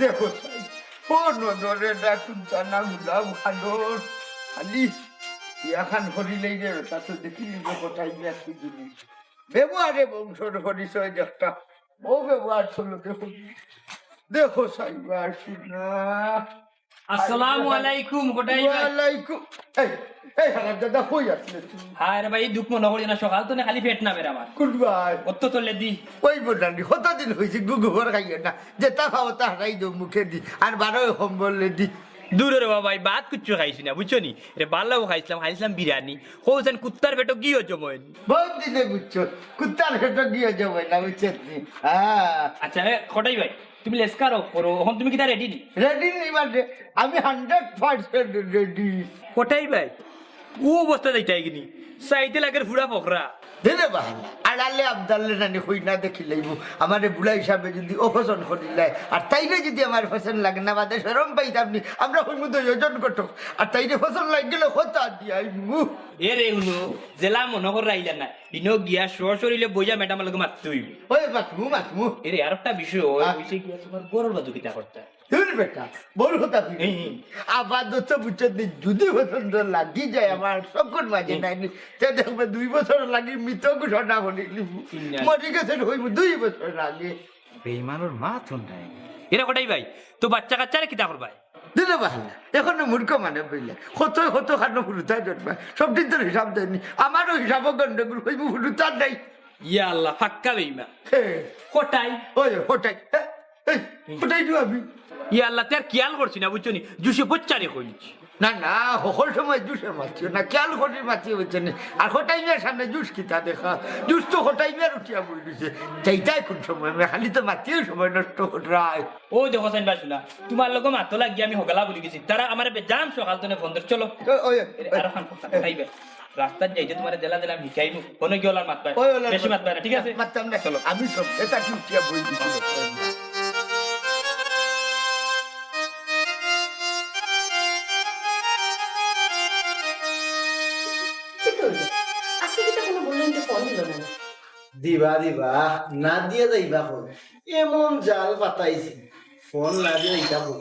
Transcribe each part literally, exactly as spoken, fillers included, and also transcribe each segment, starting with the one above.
দেখো সাই, ও নজরে না চিন্তা না গুলা ভালোর, খালি ইয়াখান করিলেই রে বেটা, তো দেখি নিজে কোথায় গিয়া তুই দিলি। ব্যবহারে বংশর পরিচয় দেখতা, ও ব্যবহার চলো দেখো। দেখো সাইবার শুনা। আসসালামু আলাইকুম, কটাই ভাই। ওয়ালাইকুম। এই, এই হারাম দাদা, কই আসলে তুই? হায় রে ভাই, এই দুঃখ মনে করি না, সকাল তো না খালি পেট না বের আমার। কোন ভাই? অত তো লেদি। ওই বোনানি, কতদিন হয়েছে গু গোবর খাইও না, যেটা খাও তা হারাই দেও মুখে দি, আর বারো কম্বল লেদি। দূর রে বাবা, এই ভাত কিচ্ছু খাইছি না, বুঝছো নি? রে বাল্লাও খাইছিলাম, খাইছিলাম বিরিয়ানি। কৌছেন কুত্তার পেটো কি হচ্ছে মইন? বহুত দিনে বুঝছো, কুত্তার পেটো কি হচ্ছে মইন না, বুঝছো নি? হ্যাঁ। আচ্ছা, এ, কটাই ভাই, তুমি লেসকার অফ করো, এখন তুমি কিতা রেডি নি? রেডি নি মানে, আমি হান্ড্রেড পার্সেন্ট রেডি। কটাই ভাই, ও অবস্থা যাইতাই কিনি, চাইতে লাগের ফুড়া ফকরা। দে রে বা, আড়ালে আবদালে নানি কই না দেখি লাইব। আমারে বুড়া হিসাবে যদি অপছন্দ করিলায়, আর তাইরে যদি আমার পছন্দ লাগে না, বাদে শরম পাইতাম নি। আমরা কইমু দুইজন ঘটক, আর তাইরে পছন্দ লাগি গেলে কথা দিয়া আইমু। এ রে হুনো, জেলা মনে কর রাইলা না, ইনো গিয়া সরাসরিলে বইয়া ম্যাডাম লগে মাততে হইব। ওই মাতমু, মাতমু। এ রে, আর একটা বিষয়, ওই হ্যাঁ। হইছে গিয়া তোমার গরুর বাজু কিতা করতা? দূর বেটা, বড় কথা কই। হুম, হুম। আবার দোস্ত বুঝছো নি, যদি পছন্দ লাগি যায় আমার সকল মাঝে হুম। নাই নি, তে দেখবে দুই বছর লাগি মৃত ঘোষণা করে নিব। তিন হাজার। মরি গেছে হইব দুই বছর আগে। বেইমানর মা তো নাই। এরা কটাই ভাই, তো বাচ্চা কাচ্চারে কিতা করবায়? দিলে ভাই, এখন মূর্খ মানে বইলে। কত, কত খানো ফুরুতায় জন্মায়। সব দিন তোর হিসাব দেয়নি। আমারও হিসাবও গন্ডগোল হইব ফুরুতার নাই। ইয়া আল্লাহ, ফাক্কা বেইমান। হে। কটাই? ওই, কটাই। হে, এই, কটাই তো আমি। ইয়া আল্লাহ, তার খেয়াল করছি না, বুঝছো নি? জুসে বচ্চারে কইছি। না, না, সকল সময় জুসে মাতিও না, খেয়াল করি মাতিও, বুঝছো নি? আর কটাই মিয়ার সামনে জুস কিতা দেখা? জুস তো কটাই মিয়ার উঠিয়া বই দিছে। যাইতাই কোন সময়? আমি খালি তো মাতিও সময় নষ্ট করায়। ও দেখো সাইন ভাই, শুনা, তোমার লগে মাতো লাগি আমি হগলা বলি গেছি। তারা আমারে বেজান সকাল তনে ফোন ধরে, চলো। ওই, ওই, এরে, ওই। আরো খান কথা খাইবে। রাস্তাত যাইতে তোমারে দেলা দেলা আমি হিকাইমু। ফোনে গিয়ে ওলার মাত পায়। ওই ওলার বেশি মাত মাত পায় না, ঠিক আছে? মাততাম না। চলো। আমি সব এটা কি উঠিয়া বই দিছি। কি করবে? আজকে কিতা কোনো বললেন তো ফোন দিল না। দিবা, দিবা, না দিয়া যাইবা ফোন। এমন জাল পাতাইছি, ফোন না দিয়া যাইতা বল।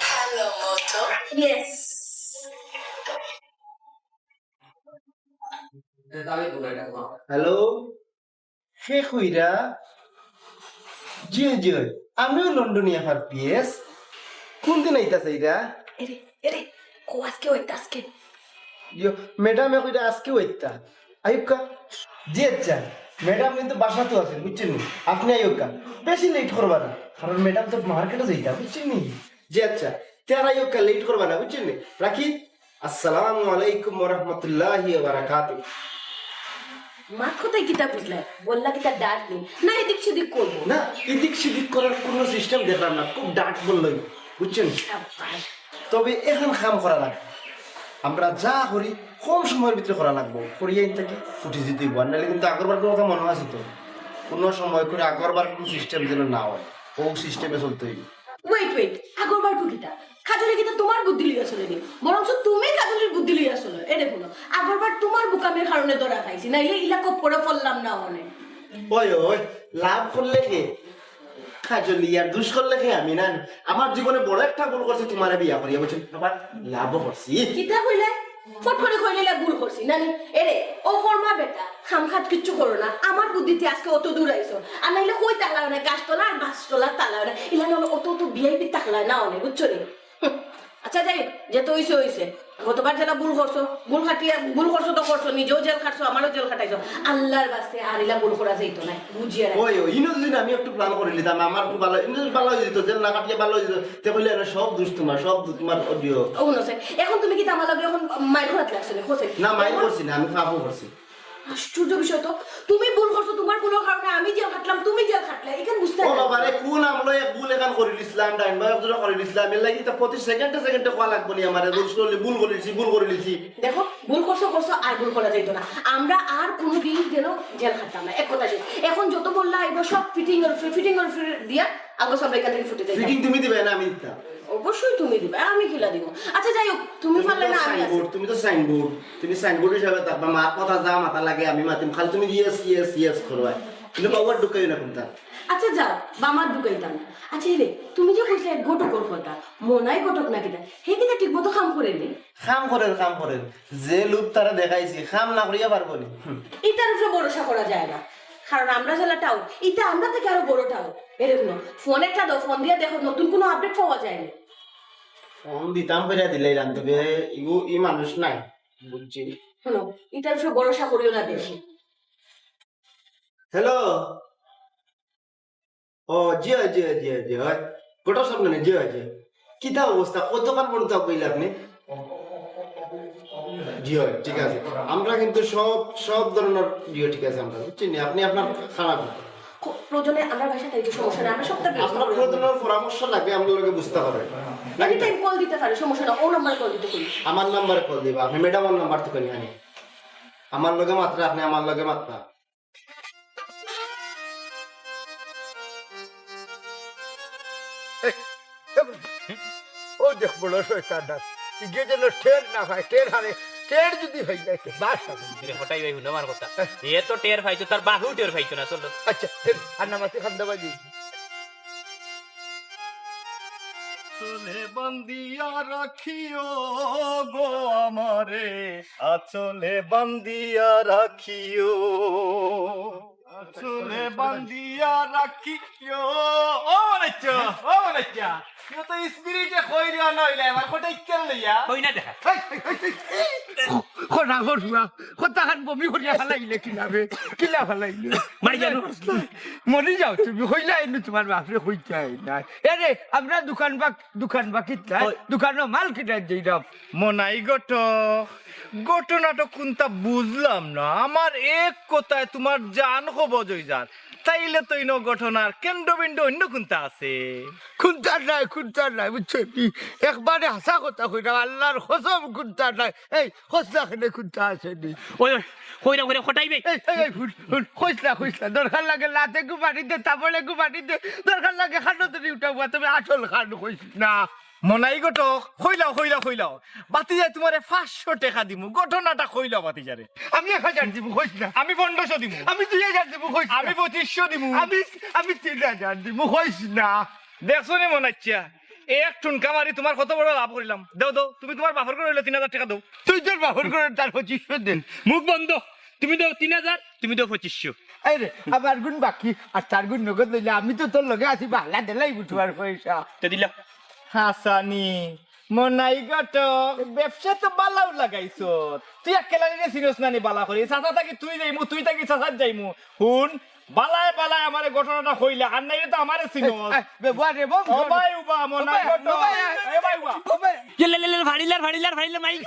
হ্যালো, মতো। ইয়েস। হ্যালো, কে কইরা? জি, জি, আমিও লন্ডনিয়া ফার পিএস। কোন দিন আইতা চাইরা? এরে, এরে, কো আজকে অইতা আজকে। ইয়ো, ম্যাডামে কইরা আজকে অইতা। আইউক্কা। জি আচ্ছা, ম্যাডাম কিন্তু বাসাত আছেন, বুঝছেন নি? আপনি আইউক্কা। বেশি লেট করবা না, কারণ ম্যাডাম তো মার্কেটে যাইতা, বুঝছেন নি? জি আচ্ছা, তে আর আইউক্কা, লেট করবা না, বুঝছেন নি? রাখি। আসসালামু আলাইকুম ওয়া রাহমাতুল্লাহি ওয়া বারাকাতুহু। মাত কথায় কিতা বুঝলে? বললা কিতা ডার্লিং? না এদিক সেদিক করবো। না, এদিক সেদিক করার কোনো সিস্টেম দেখলাম না, খুব ডার্ট বললই, বুঝছেন? সাব্বাস। তবে এখন কাম করা লাগবো, আমরা যা করি কম সময়ের ভিতরে করা লাগবো, করিয়া ইন থাকি ফুটি দিতে হইব, আর নাহলে কিন্তু আগরবার কথা মনে আছে তো, কোনো সময় করে আগরবার কোনো সিস্টেম যেন না হয়, ও সিস্টেমে চলতে হইব। ওয়েট, ওয়েট, আগরবার কিতা? কাজলে কিতা তোমার বুদ্ধি লইয়া চলে নি? বরঞ্চ তুমি কাজলের বুদ্ধি লইয়া চলো। এ দেখো না, আগরবার তোমার বুকামের কারণে ধরা খাইছি, নাইলে ইলা কপ্পরে ফললাম না অনে। ওই, ওই, লাভ করলে কে? কাজলি আর দুষ করলে কে? আমি না। আমার জীবনে বড় একটা ভুল করছি তোমারে বিয়া করিয়া, বুঝছেন? আবার লাভও করছি। কিতা কইলে? ফট করে কইলে ইলা ভুল করছি, নানি? এরে, ও কর্মা বেটা, খামখাত কিচ্ছু করো না। আমার বুদ্ধিতে আজকে অত দূর আইছো। আর নাইলে কই তালা না, গাছতলা আর বাসতলা তালা না। ইলা না অত অত ভিআইপি তাকলা না অনে, বুঝছো নি? হুম। আচ্ছা, যাই হোক, যেটা হইছে, হইছে। গতবার যেটা ভুল করছো, ভুল খাটিয়া, ভুল করছো তো করছো, নিজেও জেল খাটছো, আমারও জেল খাটাইছো। আল্লাহর বাস্তে আর ইলা ভুল করা যাইতো না, বুঝিয়া রাখো। ওই, ওই, ইনো যদি আমি একটু প্ল্যান করে নিতাম, আমার একটু ভালো, ইনো যদি ভালো হয়ে যেত, জেল না খাটিয়ে ভালো হয়ে যেত, তে বললে, "আরে, সব দোষ তোমার, সব দোষ তোমার অডিও।" ও, হুনো, স্যার, এখন তুমি কিতা আমার লগে এখন মাইর করাত লাগছো নি, হোসেন? না, মাইর করছি না, আমি পাপও করছি। আশ্চর্য বিষয় তো, তুমি ভুল করছো, তোমার ভুলের কারণে আমি জেল খাটলাম, তুমি জেল খাটলে, এখানে বুঝতে ও পারলাম না। বাবা রে, কোন আমলো এক ভুল এখান করে দিছিলাম, ডাইন বাম একজোড়া করে দিছিলাম, এর লাগি তো প্রতি সেকেন্ডে সেকেন্ডে কওয়া লাগবো নি আমারে, ভুল করলি, ভুল করেছি, ভুল করে দিছি। দেখো, ভুল করছো, করছো, আর ভুল করা যাইতো না। আমরা আর কোনোদিন যেন জেল খাটতাম না, এক কথা শেষ। এখন যত বললা, এবার সব ফিটিং আর ফি-, ফিটিং আর ফি-, দিয়া আগো সব এখান থেকে ফুটে যাই। ফিটিং তুমি দিবে না, আমি দিতাম। অবশ্যই তুমি দিবে, আমি কিলা দিব? আচ্ছা, যাই হোক, তুমি তুমি পারলে তো না, আমি আছি। সাইনবোর্ড, তুমি তো সাইনবোর্ড, তুমি সাইনবোর্ড হিসাবে থাকবা, মার কথা যা মাথা লাগে আমি মাতিম, খালি তুমি ইয়েস, ইয়েস, ইয়েস করবা। কিন্তু বাবার ঢুকাই না কোনটা। আচ্ছা যাও, বামার ঢুকাইতাম না। আচ্ছা রে, তুমি যে কইছো এক ঘটকর কথা, মনাই ঘটক না কিতা, হে কিতা ঠিক মতো কাম করে নি? কাম করের, কাম করের। যে লোভ তারা দেখাইছি, কাম না করিয়া পারবো নি। হুম। ইতার উপরে ভরসা করা যায় না, কারণ আমরা যেলা টাউট, ইতা আমরা থাকি আরো বড় টাউট। এরে হুনো, ফোন একটা দাও, ফোন দিয়া দেখো নতুন কোনো আপডেট পাওয়া যায়নি। ফোন দিতাম কইরা দিলাইলাম, তবে ইগু ই মানুষ নাই, বুঝছি। হুনো, ইতার উপরে ভরসা করিও না বেশি। হ্যালো। ও, জি অয়, জি অয়, জি অয়, জি অয়। গোটা সব মানে, জি অয়, জি অয়। কিতা অবস্থা? কতক্ষণ পর্যন্ত বইলে আপনি? জি অয়, ঠিক আছে। আমরা কিন্তু সব, সব ধরনের, জি অয়, ঠিক আছে, আমরা বুঝছেন নি? আপনি আপনার খারাপ ক-, প্রয়োজনে আমরা ভাষা তাই তো সমস্যা নাই, আমরা সবটা ব্যবস্থা আপনার করে কোনো দেবো। ধরনের পরামর্শ লাগে, আমরা লগে বুঝতে পারবেন। Anytime call দিতে পারে, সমস্যা না, ও নাম্বারে কল দিতে কই। আমার নাম্বারে কল দিবা, আপনি ম্যাডামর নাম্বার তো কই আনি। আমার লগে মাত্রা, আপনি আমার লগে মাত্রা। এই, এই, ও দেখ বড় শয়তান ডাক। ইগে যেন টের না পায়, টের হারে, টের যদি হই যায়, তো বাস হবে। এরে হটাই ভাই, হুনো আমার কথা। এ তো টের পাইতো, তার বাপেও টের পাইতো না, চলো। আচ্ছা, চল, আর নামাতে খান্দা বাজি। আঁচলে বান্ধিয়া রাখিও গো আমারে, আঁচলে বান্ধিয়া রাখিও। আঁচলে বান্ধিয়া রাখিও। ও মনাইচ্চা, ও মনাইচ্চা। কেউ তো স্পিরিটে কই দিও না অইলে, আমার কোটা ইচ্ছা লইয়া। কই না দেখা। এই, এই, এই, এই, এই। খোরা, খোরা। কথা খান বমি করিয়া ফালাইলে কিলাবে? কিলা ফালাইলে? মাই জানো। মরি যাও তুমি, কইলা এনু তোমার বাপরে কইতায় না। এরে, আমরা দোকান বাক-, দোকান বাকিত নাই, ওই। দোকানো মাল কিনার যাইরাম। মনাই ঘটক, ঘটনাটা কোনটা বুঝলাম না। আমার এক কথায় তোমার জান কবজ অই যার। তাইলে তো ইনো ঘটনার কেন্দ্রবিন্দু অন্য কোনটা আছে? কোনটা নাই, কোনটা নাই, বুঝছো নি? একবারে হাছা কথা কইরাম, আল্লার কসম কোনটা নাই। এই, কইছ না কেনে কোনটা আছে নি? ওই, ওই, কইরা, কইরা, কটাইবে। এই, এই, এই, হুন, হুন, কইছ না, কইছ না। দরকার লাগে লাতে গু বাড়ি দে, তাবলে গু বাড়ি দে। দরকার লাগে খানো ধরি উঠাবো, তবে আসল খান কইছ না। মনাই ঘটক, কইলাও, কইলাও, কইলাও। বাতিজায় তোমারে পাঁচশো টেকা দিমু, ঘটনাটা কইলাও বাতিজারে। আমি এক হাজার দিমু, কইছ না। আমি পনেরোশো দিমু। আমি দুই হাজার দিমু, কইছ না। আমি পঁচিশশো দিমু। আমি, আমি তিন হাজার দিমু, কইছ না। দেখছো নি মনাইচ্চা, এক ঠুনকা মারি তোমার কত বড় লাভ করিলাম। দেও, দেও, তুমি তোমার বাপর ঘরো অইলে তিন হাজার টেকা দেও। তুই তোর বাপর ঘরো তার পঁচিশশো দে। মুখ বন্ধ। তুমি দেও তিন হাজার, তুমি দেও পঁচিশশো। এই রে, আমার গুণ বাকি, আর তার গুণ নগদ লইলে আমি তো তোর লগে আছি, বালা দিলাই বুঝবার পয়সা। তে দিলা। হাসানি, মনাই ঘটক, ব্যবসা তো বালাউ লাগাইছো। তুই এক্কেলারে চিনস না নি বালা করি। চাচা থাকি তুই যাইমু, তুই থাকি চাচাত যাইমু। হুন, বালায় বালায় আমারে ঘটনাটা কইলা, আর নাইলে তো আমারে চিনস। এই, এই, বে, বুয়া রে, বউ, ও ভাই উবা, মনাই ঘটক। ও ভাই, এ ভাই উবা। ও ভাই। ইয়ে লে, লে, লে, ফাড়িলার, ফাড়িলার, ফাড়িলার, মাই।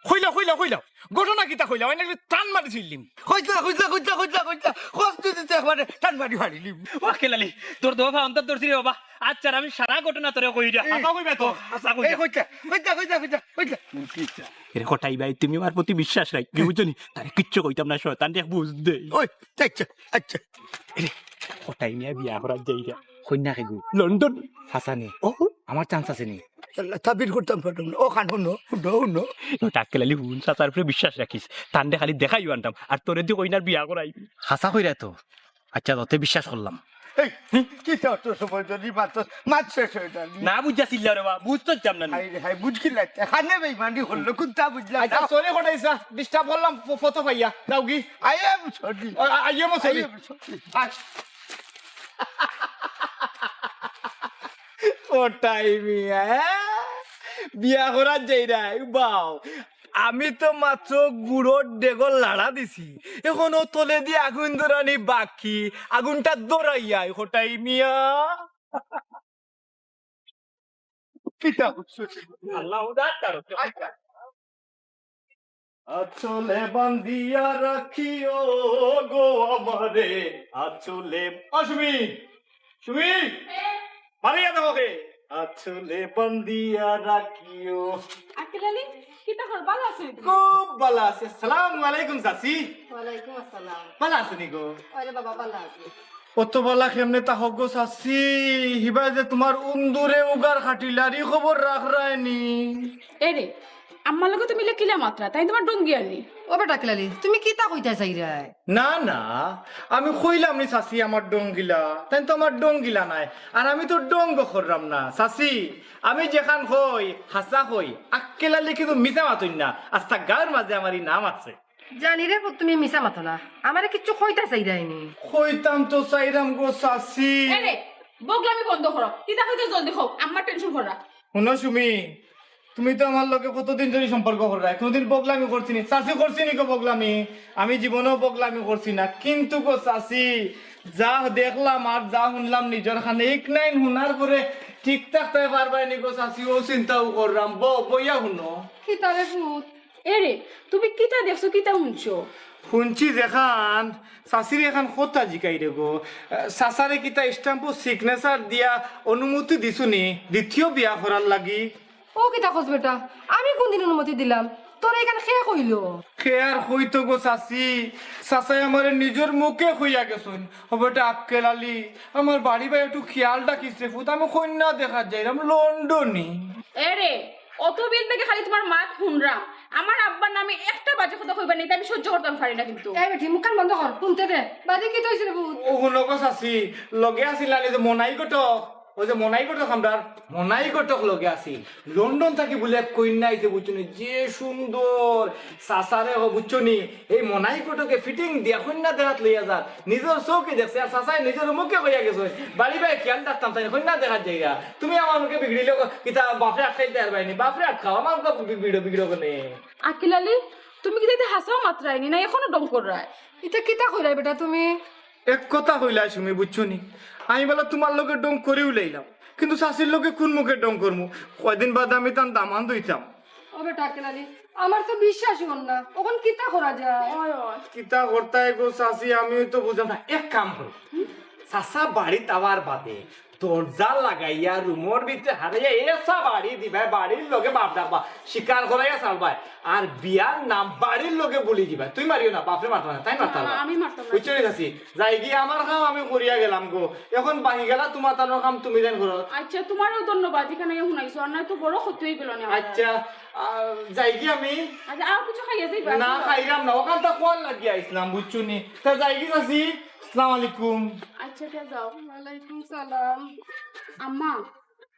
কইলা, কইলা, কইলা। ঘটনা কিতা কইলা? ওই নাকি টান মারি ছিলিম। কইলা, কইলা, কইলা, কইলা, কইলা। কষ্ট দিতে একবারে টান মারি ফাড়িলিম। ও আক্কেল আলী, তোর দোয়া অন্তর ধরছি রে বাবা। আচ্ছা, আমি সারা ঘটনা তোরে কই রে। হাছা কইবে তো? হাছা কই এই রে। কইলা, কইলা, কইলা, কইলা, কইলা। এরে কটাই ভাই, তুমি আমার প্রতি বিশ্বাস রাখি, বুঝছো নি? তারে কিচ্ছু কইতাম না, শয়তান দেখ বুঝ দে। ওই, আচ্ছা, আচ্ছা। এরে, কটাই মিয়া বিয়া করার যাই রে। কইনা কে গো? লন্ডন। হাসানি। ও। আমার চান্স আছে নি? আল্লাহ, তাবির করতাম পারতাম না। ও খান হুনো, হুনো, হুনো। ও টাক্কেল আলী হুন, চাচার উপরে বিশ্বাস রাখিস। তানরে খালি দেখাইও আনতাম। আর তোরে দি কইনার বিয়া করাই। হাছা কইরা তো। আচ্ছা, তোতে বিশ্বাস করলাম। এই, কি তোর তো সময় যদি মাত্র, মাত শেষ হয়ে যাবে। না বুঝা চিল্লা রে বা, বুঝতো চাম না নি। হাই রে হাই, বুঝ কি লাগছে? খানে বেইমানি হলো, কোনটা বুঝলাম আচ্ছা, না। সরি কটাইছা, ডিস্টার্ব করলাম, ফ-, ফটো পাইয়া। যাও কি? I am sorry। A-, a-, I am sorry। I am sorry। আ- কটাই মিয়া, হ্যাঁ? বিয়া করার যাই রাই, বাও। আমি তো মাত্র গুড়র ডেগর লাড়া দিছি, এখনো তলে দি আগুন ধরানি বাকি, আগুনটা ধরাইয়াই কটাই মিয়া। কিতা বুঝছো? আল্লাহ উদার করো। আচ্ছা। আঁচলে বান্ধিয়া রাখিও গো আমারে, আঁচলে। ও সুমি, সুমি, বাড়িয়া দেখো কে? আঁচলে বান্ধিয়া রাখিও। আক্কেল আলী, কিতা খবর? ভালা আছো নি তুমি? খুব ভালা আছি। আসসালামু আলাইকুম চাচি। ওয়ালাইকুম আসসালাম। ভালা আছো নি গো? ওরে বাবা, ভালা আছি। অত ভালা কেমনে তা হগো চাচি? হিবা যে তোমার উন্দুরে উগার খাটিলারি খবর রাখরায় নি। এরে, আমার লগে তুমি ইলা কিলা মাতরায়? তাইন তুমার ডঙ্গিয়ার নি? ও বেটা আক্কেল আলী, তুমি কিতা কইতায় চাইরায়? না, না, আমি কইলাম নি চাচি আমার ডঙ্গিলা, তাইন তো আমার ডঙ্গিলা নায়। আর আমি তো ডঙ্গ কররাম না চাচি, আমি যেখান কই হাছা কই। আক্কেল আলী কিন্তু মিছা মাতইন না, আস্তা গাউর মাঝে আমার ই নাম আছে। জানি রে পুত, তুমি মিছা মাতো না, আমারে কিচ্ছু কইতায় চাইরায় নি। কইতাম তো চাইরাম গো চাচি। এরে, বগলামি বন্ধ করো, কিতা কইতায় জলদি কও, আম্মার টেনশন কররা। হুনো সুমি, তুমি তো আমার লগে কতদিন ধরি সম্পর্ক কররায়, কোনোদিন বগলামি করছি নি? চাচি, করছি নি গো বগলামি? আমি জীবনেও বগলামি করছি না, কিন্তু গো চাচি, যা দেখলাম আর যা হুনলাম নিজর কানে, ইকনাইন হুনার পরে ঠিক থাকতায় পারবায় নি গো চাচি, অউ চিন্তাউ কররাম। ব-, বইয়া হুনো। কিতা রে পুত? এরে, তুমি কিতা দেখছো, কিতা হুনছো? হুনছি যেখান, চাচিরে এখান কথা জিকাইরে গো। আহ, চাচারে কিতা স্ট্যাম্পো সিগনেচার দিয়া অনুমতি দিছো নি দ্বিতীয় বিয়া করার লাগি? ও কিতা কস বেটা, আমি কোনদিন অনুমতি দিলাম? তোরে ইখান কে কইলো? কে আর কইতো গো চাচি, চাচায় আমারে নিজর মুখে কইয়া গেছইন। ও বেটা আক্কেল আলী, আমার বাড়ি বায় একটু খিয়াল রাখিস রে পুত, আমি কইন্যা দেখাত যাইরাম লন্ডনি। এরে, অত বিল থাকি খালি তুমার মাত হুনরাম। আমার আব্বার নামে একটা বাজে কথা কইবা নি, ইতা আমি সহ্য করতাম পারি না কিন্তু। এই বেটি, মুখখান বন্ধ কর, হুনতে দে। বাদে কিতা অইছে রে পুত? ও হুনো গো চাচি, লগে আছিল নানি যে মনাই ঘটক, ওই যে মনাই ঘটক আমরার, মনাই ঘটক লগে আছিল। লন্ডন থাকি বুলে এক কইন্যা আইছে বুঝছো নি, যে সুন্দর। চাচারে কও বুঝছো নি, এই মনাই ঘটকে ফিটিং দিয়া কইন্যা দেখাত লইয়া যার। নিজর চউখে দেখছি, আর চাচায় নিজর মুখে কইয়া গেছে, বাড়ি বায় খিয়াল রাখতাম চাই, কইন্যা দেখাত যাইরা। তুমি আমার মুখে বিগড়িলে ক-, কিতা বাপরে আটকাইতে পারবায় নি? বাপরে আটকাও, আমার মুখে বি-, বিগড়ো, বিগড়ো কেনে? আক্কেল আলী, তুমি কিতা ইতা হাছাউ মাতরায় নি, না এখনো ঢং কররায়? ইতা কিতা কইরায় বেটা তুমি? এক কথা কইলায় সুমি, বুঝছো নি? আমি বালা তুমার লগে ঢং করিউ লাইলাম, কিন্তু চাচির লগে কুন মুখে ঢং করমু? কয়দিন বাদে আমি তান দামান অইতাম। ও বেটা আক্কেল আলী, আমার তো বিশ্বাসই অর না, অখন কিতা করা যায়? কিতা করতায় গো চাচি, আমিও তো বুঝলাম না। এক কাম করো, চাচা বাড়িত আওয়ার বাদে দরজা লাগাইয়া রুমর ভিতরে হারাইয়া এসা বাড়ি দিবায়, বাড়ির লগে বাপ ডাকবা, স্বীকার করাইয়া ছাড়বায়। আর বিয়ার নাম বাড়ির লগে বুলি দিবায়। তুই মারিও না, বাপরে মারতাম না, তাইন মারতাম না, না। আমি মারতাম না। বুঝছো নি চাচি? যাইগি, আমার কাম আমি করিয়া গেলাম গো। অখন বাকি গেলা তুমার তানর কাম তুমি যেন করো। আচ্ছা, তুমারেও ধন্যবাদ, ইখান আইয়া হুনাইছো, আর নায় তো বড় ক্ষতি অইগেলো নে আমার। আচ্ছা, আহ, যাইগি আমি। আচ্ছা, আর কিছু খাইয়া যাইবা? না, খাইরাম না, অখানতা কওয়ার লাগি আইছলাম, বুঝছো নি? তে যাইগি চাচি, আসসালামু আলাইকুম। আচ্ছা, তে যাও। ওয়ালাইকুম সালাম। আম্মা,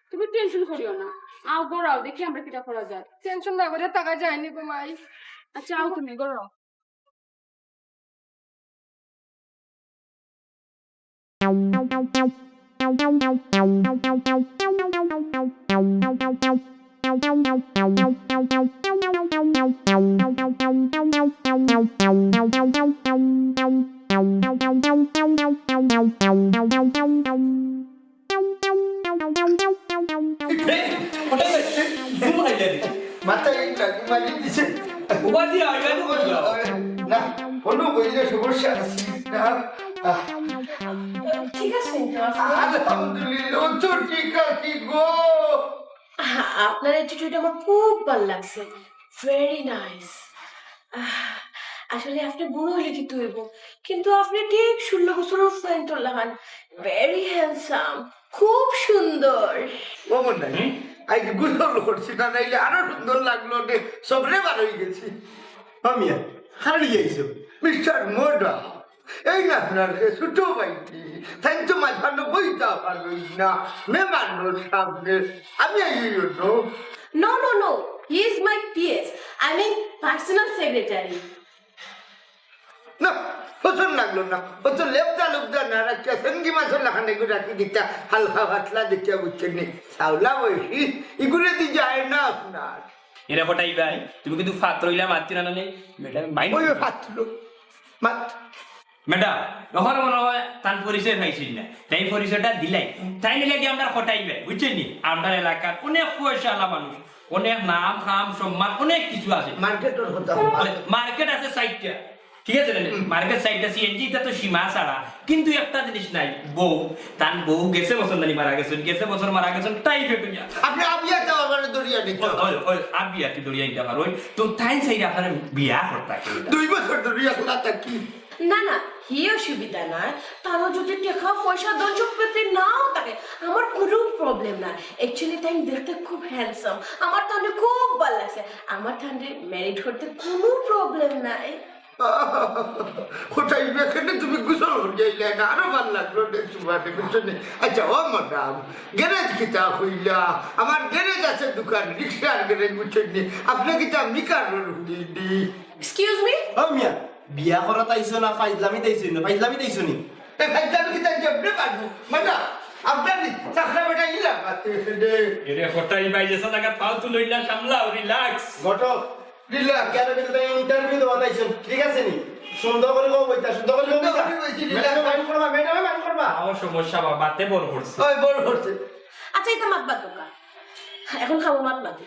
তুমি টেনশন করিও না, আও ঘরো আও, দেখি আমরা কিতা করা যায়। টেনশন না করিয়া থাকা যায় নি গো মাই। আচ্ছা, আও তুমি ঘরো আও। এ, ওটা কি? ঘুম খাইলে রে। মাথায় এই লাঠি মারি দিছে। উপাধি আইলে তো বললো। না, কোনো বইলে সমস্যা আছে না। আহ, ঠিক আছে তো আপনি? আলহামদুলিল্লাহ, ও তো ঠিক আছে গো। আপনার অ্যাটিটিউড আমার খুব ভালো লাগছে। Very nice. আহ, আসলে আপনি বুড়া অইলে কিতা অইবো, কিন্তু আপনি ঠিক ষোলো বছরর ফুয়াইন্তর লাখান। ভেরি হ্যান্ডসাম, খুব সুন্দর। ও মনাই, হুম? আইজ গোসল করছি না, নাইলে আরো সুন্দর লাগলো নে, সবরে বার অই গেছি। ও মিয়া, হারাই আইছো, মিস্টার মোডা। এই না আপনার সে ছোট ভাইটি, তাইন তো মাঝখানে বইতা পারইন না, মেহমানর সামনে। আমি আইও তো। No, no, no, he is my P S, I mean personal secretary. না, পছন্দ লাগলো না। ও তো লেবদা লুবদা না রাখিয়া সেঙ্গি মাছর লাখান এগু রাখি দিতা, হালকা পাতলা দেখিয়া, বুঝছইন নি? সাওলা বয়সী, ইগুরে দি যায় না আপনার। এরে কটাই ভাই, তুমি কিন্তু ফাত্র অইলা মাতরায় না নে, ম্যাডাম মাইন্ড ওই ফাত্র, মাত। ম্যাডাম, অখন মনে অয় তান পরিচয় পাইছইন না, তাইন পরিচয়টা দিলাই। তাইন অইলা গি আমরার কটাই ভাই, বুঝছইন নি? আমরার এলাকার অনেক পয়সাআলা মানুষ, অনেক নাম, কাম, সম্মান, অনেক কিছু আছে। মার্কেটর কথা। মানে, মার্কেট আছে চাইরটা, ঠিক আছে নি? হুম। মার্কেট চাইরটা, সি এন জি, ইটা তো সীমা ছাড়া। কিন্তু একটা জিনিস নাই, বউ, তান বউ গেছে বছর নানি মারা গেছইন, গেছে বছর মারা গেছইন, টাইফয়েড অইয়া। আপনি আবিয়া যাওয়ার মানে দরিয়া নিতে ওই, ওই, ওই, আবিয়া কি দরিয়া নিতে পারো? ওই, তো তাইন চাইরা আপনার বিয়া করতা কি? দুই বছর দরিয়া খোলা থাকি। না, না, কি অসুবিধা নাই, তারও যদি টেকা পয়সা ধন সম্পত্তি নাও থাকে, আমার কোনো প্রবলেম নাই। অ্যাকচুয়ালি তাইন দেখতে খুব হ্যান্ডসাম, আমার তানরে খুব ভালা লাগছে। আমার তানরে ম্যারিড করতে কোনো প্রবলেম নাই। কটাই বেখানে তুমি গোসল করিয়া আইলায় না, আরো ভালা লাগলো নে তোমারে, বুঝছো নি? আচ্ছা, ও ম্যাডাম, গ্যারেজ কিতা কইলা? আমার গ্যারেজ আছে, দোকান, রিক্সার গ্যারেজ, বুঝছো নি? আপনে কিতা মিকার রোড হুড়ি নি? Excuse me? ও মিয়া, বিয়া করাত আইছো না ফাইজলামিত আইছো নি? ফাইজলামিত আইছো নি? এ ফাইজলামি কিতা কেমনে পারবো? ম্যাডাম, আপনার চাকরা বেটা ইলা মাতে দে। এরে কটাই ভাই, যে সাদা কাত পাও তুলইলা, সামলাও, রিল্যাক্স। ঘটক, রিল্যাক্স। কেন কিন্তু তাই ইন্টারভিউ দেওয়াত আইছো, ঠিক আছে নি? সুন্দর করি কও বইতা, সুন্দর করি কও বইতা। সুন্দর করি কইছি, রিল্যাক্স। ম্যাডামে মাইন্ড করবা, ম্যাডামে মাইন্ড করবা। আমার সমস্যা বাবা, বাতে বড় করছে। ওই বড় করছে। আচ্ছা, ইতা মাত বাদ দেউক্কা। এখন খাবো মাত মাতি।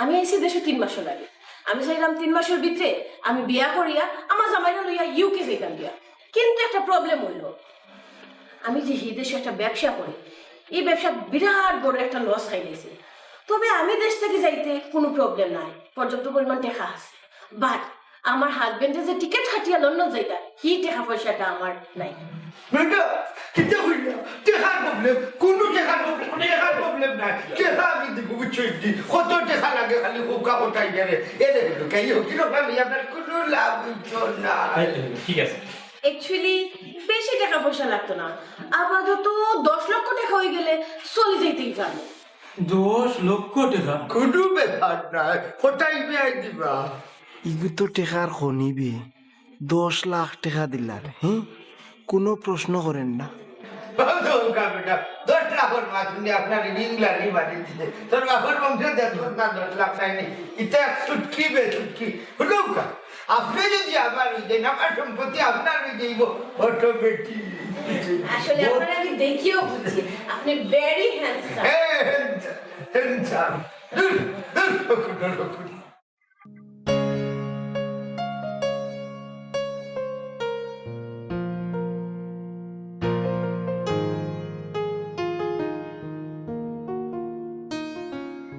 আমি আইছি দেশো তিন মাসর লাগি। আমি চাইলাম তিন মাসর ভিতরে আমি বিয়া করিয়া আমার জামাইরে লইয়া ইউকে যাইতাম গিয়া। কিন্তু একটা প্রবলেম অইলো, আমি যে হি দেশো একটা ব্যবসা করি, ই ব্যবসাত বিরাট বড় একটা লস খাইলাইছি। তবে আমি দেশ থাকি যাইতে কোনো প্রবলেম নাই, পর্যাপ্ত পরিমাণ টেকা আছে। বাট আমার হাজবেন্ডে যে টিকিট কাটিয়া লন্ডন যাইতা, হি টেকা পয়সাটা আমার নাই। ম্যাডাম, কিতা কইলা? টেকার প্রবলেম? কুনু টেকার প্রবলেম? টেকার প্রবলেম নাই। টেকা আমি দিমু, বুঝছো নি? কত টেকা লাগে খালি কউক্কা কটাই গেলে। এ দেখো, কাইও কিরকম আমি আপনার কুনু লাভ অইতো না। এই, এই, ঠিক আছে। অ্যাকচুয়ালি বেশি টেকা পয়সা লাগতো না, আপাতত দশ লক্ষ টেকা অইগেলে চলি যাইতেই পারবো। দশ লক্ষ টেকা? কুনু ব্যাপার নায়, কটাই বিয়াই দিবা। ইগু তো টেকার খনি বে, দশ লাখ টেকা দিলার, হে? কুনু প্রশ্ন করের না। বাবু, তো উনকা বেটা, দশ লাখর মাত হুনি আপনার ইংলারি মারি দিছে। তোর বাবার বংশ দেখো না, দশ লাখ নাই নি। ইতা চুটকি বে চুটকি। হুনুক্কা, আপনে যদি আমার অই যাইন, আমার সম্পত্তি আপনার অই যাইবো, অটোমেটিক। আসলে আপনারে আমি দেখিও বুঝছি, আপনি ভেরি হ্যান্ডসাম। হ্যাঁ, হ্যান্ডসাম, হ্যান্ডসাম। দূর, দূর, রকুন, রকুন।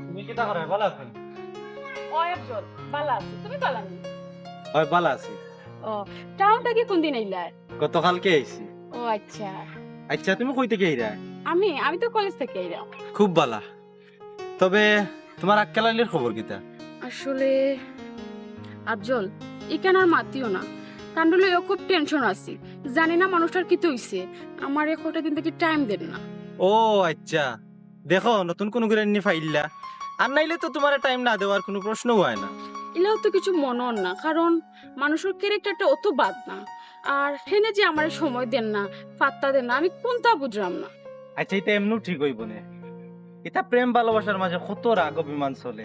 তুমি কিতা করো? ভালা আছো? অয় আফজল, ভালা আছি। তুমি ভালা নি? অয়, ভালা আছি। ও, টাউন থাকি কুনদিন আইলায়? গতকালকে আইছি। ও আচ্ছা। আচ্ছা, তুমি কই থাকি আইরায়? আমি, আমি তো কলেজ থাকি আইরাম। খুব ভালা। তবে তুমার আক্কেল আলীর খবর কিতা? আসলে আফজল, ইখান আর মাতিও না। তান লইয়া খুব টেনশন আছি। জানি না মানুষটার কিতা অইছে। আমারে কয়টা দিন থাকি টাইম দের না। ও আচ্ছা। দেখো, নতুন কুনু গিরান্নি পাইলা। আর নাইলে তো তুমারে টাইম না দেওয়ার কুনু প্রশ্নউ অয় না। ইলাও তো কিছু মনো অর না, কারণ মানুষর ক্যারেক্টারটা অত বাদ না। আর হেনে যে আমারে সময় দের না, পাত্তা দের না, আমি কুনতা বুঝরাম না। আচ্ছা, ইতা এমনেউ ঠিক অইবো নে। ইতা প্রেম ভালোবাসার মাঝে কত রাগ অভিমান চলে।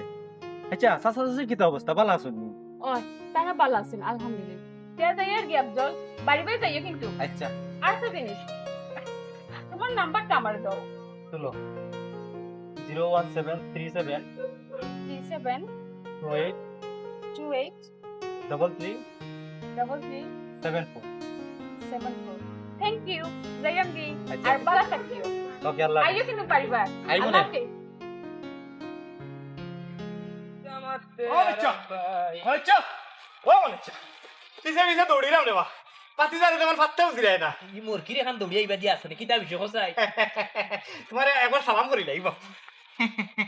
আচ্ছা, চাচা চাচির কিতা অবস্থা? ভালা আছইন নি? অয়, তারা ভালা আছইন, আলহামদুলিল্লাহ। তে যাইয়ার গি আফজল, বাড়ি বাড়ি যাইও কিন্তু। আচ্ছা। আর একটা জিনিস, তুমার নাম্বারটা আমারে দেও। তুলো। Zero one seven three seven three seven two eight two eight double three double three seven four. Seven four. Thank you। যাইয়ার গি। আচ্ছা। আর ভালা থাকিও। ওকে, আল্লাহ হাফেজ। আইও কিন্তু বাড়ি বাড়ি। আইবো আল্লাহ নে। হাফেজ। ও বাচ্চা, ও বাচ্চা, ও বাচ্চা। পিছে পিছে দৌড়িরাম রে বা। পাতি যারে তেমন পাত্তাও দিরায় না। ই মুরগির এখান দৌড়িয়া ইবা দিয়া আছে নি? কিতা বিষয় কসাই? তুমারে একবার সালাম করিলাই বা।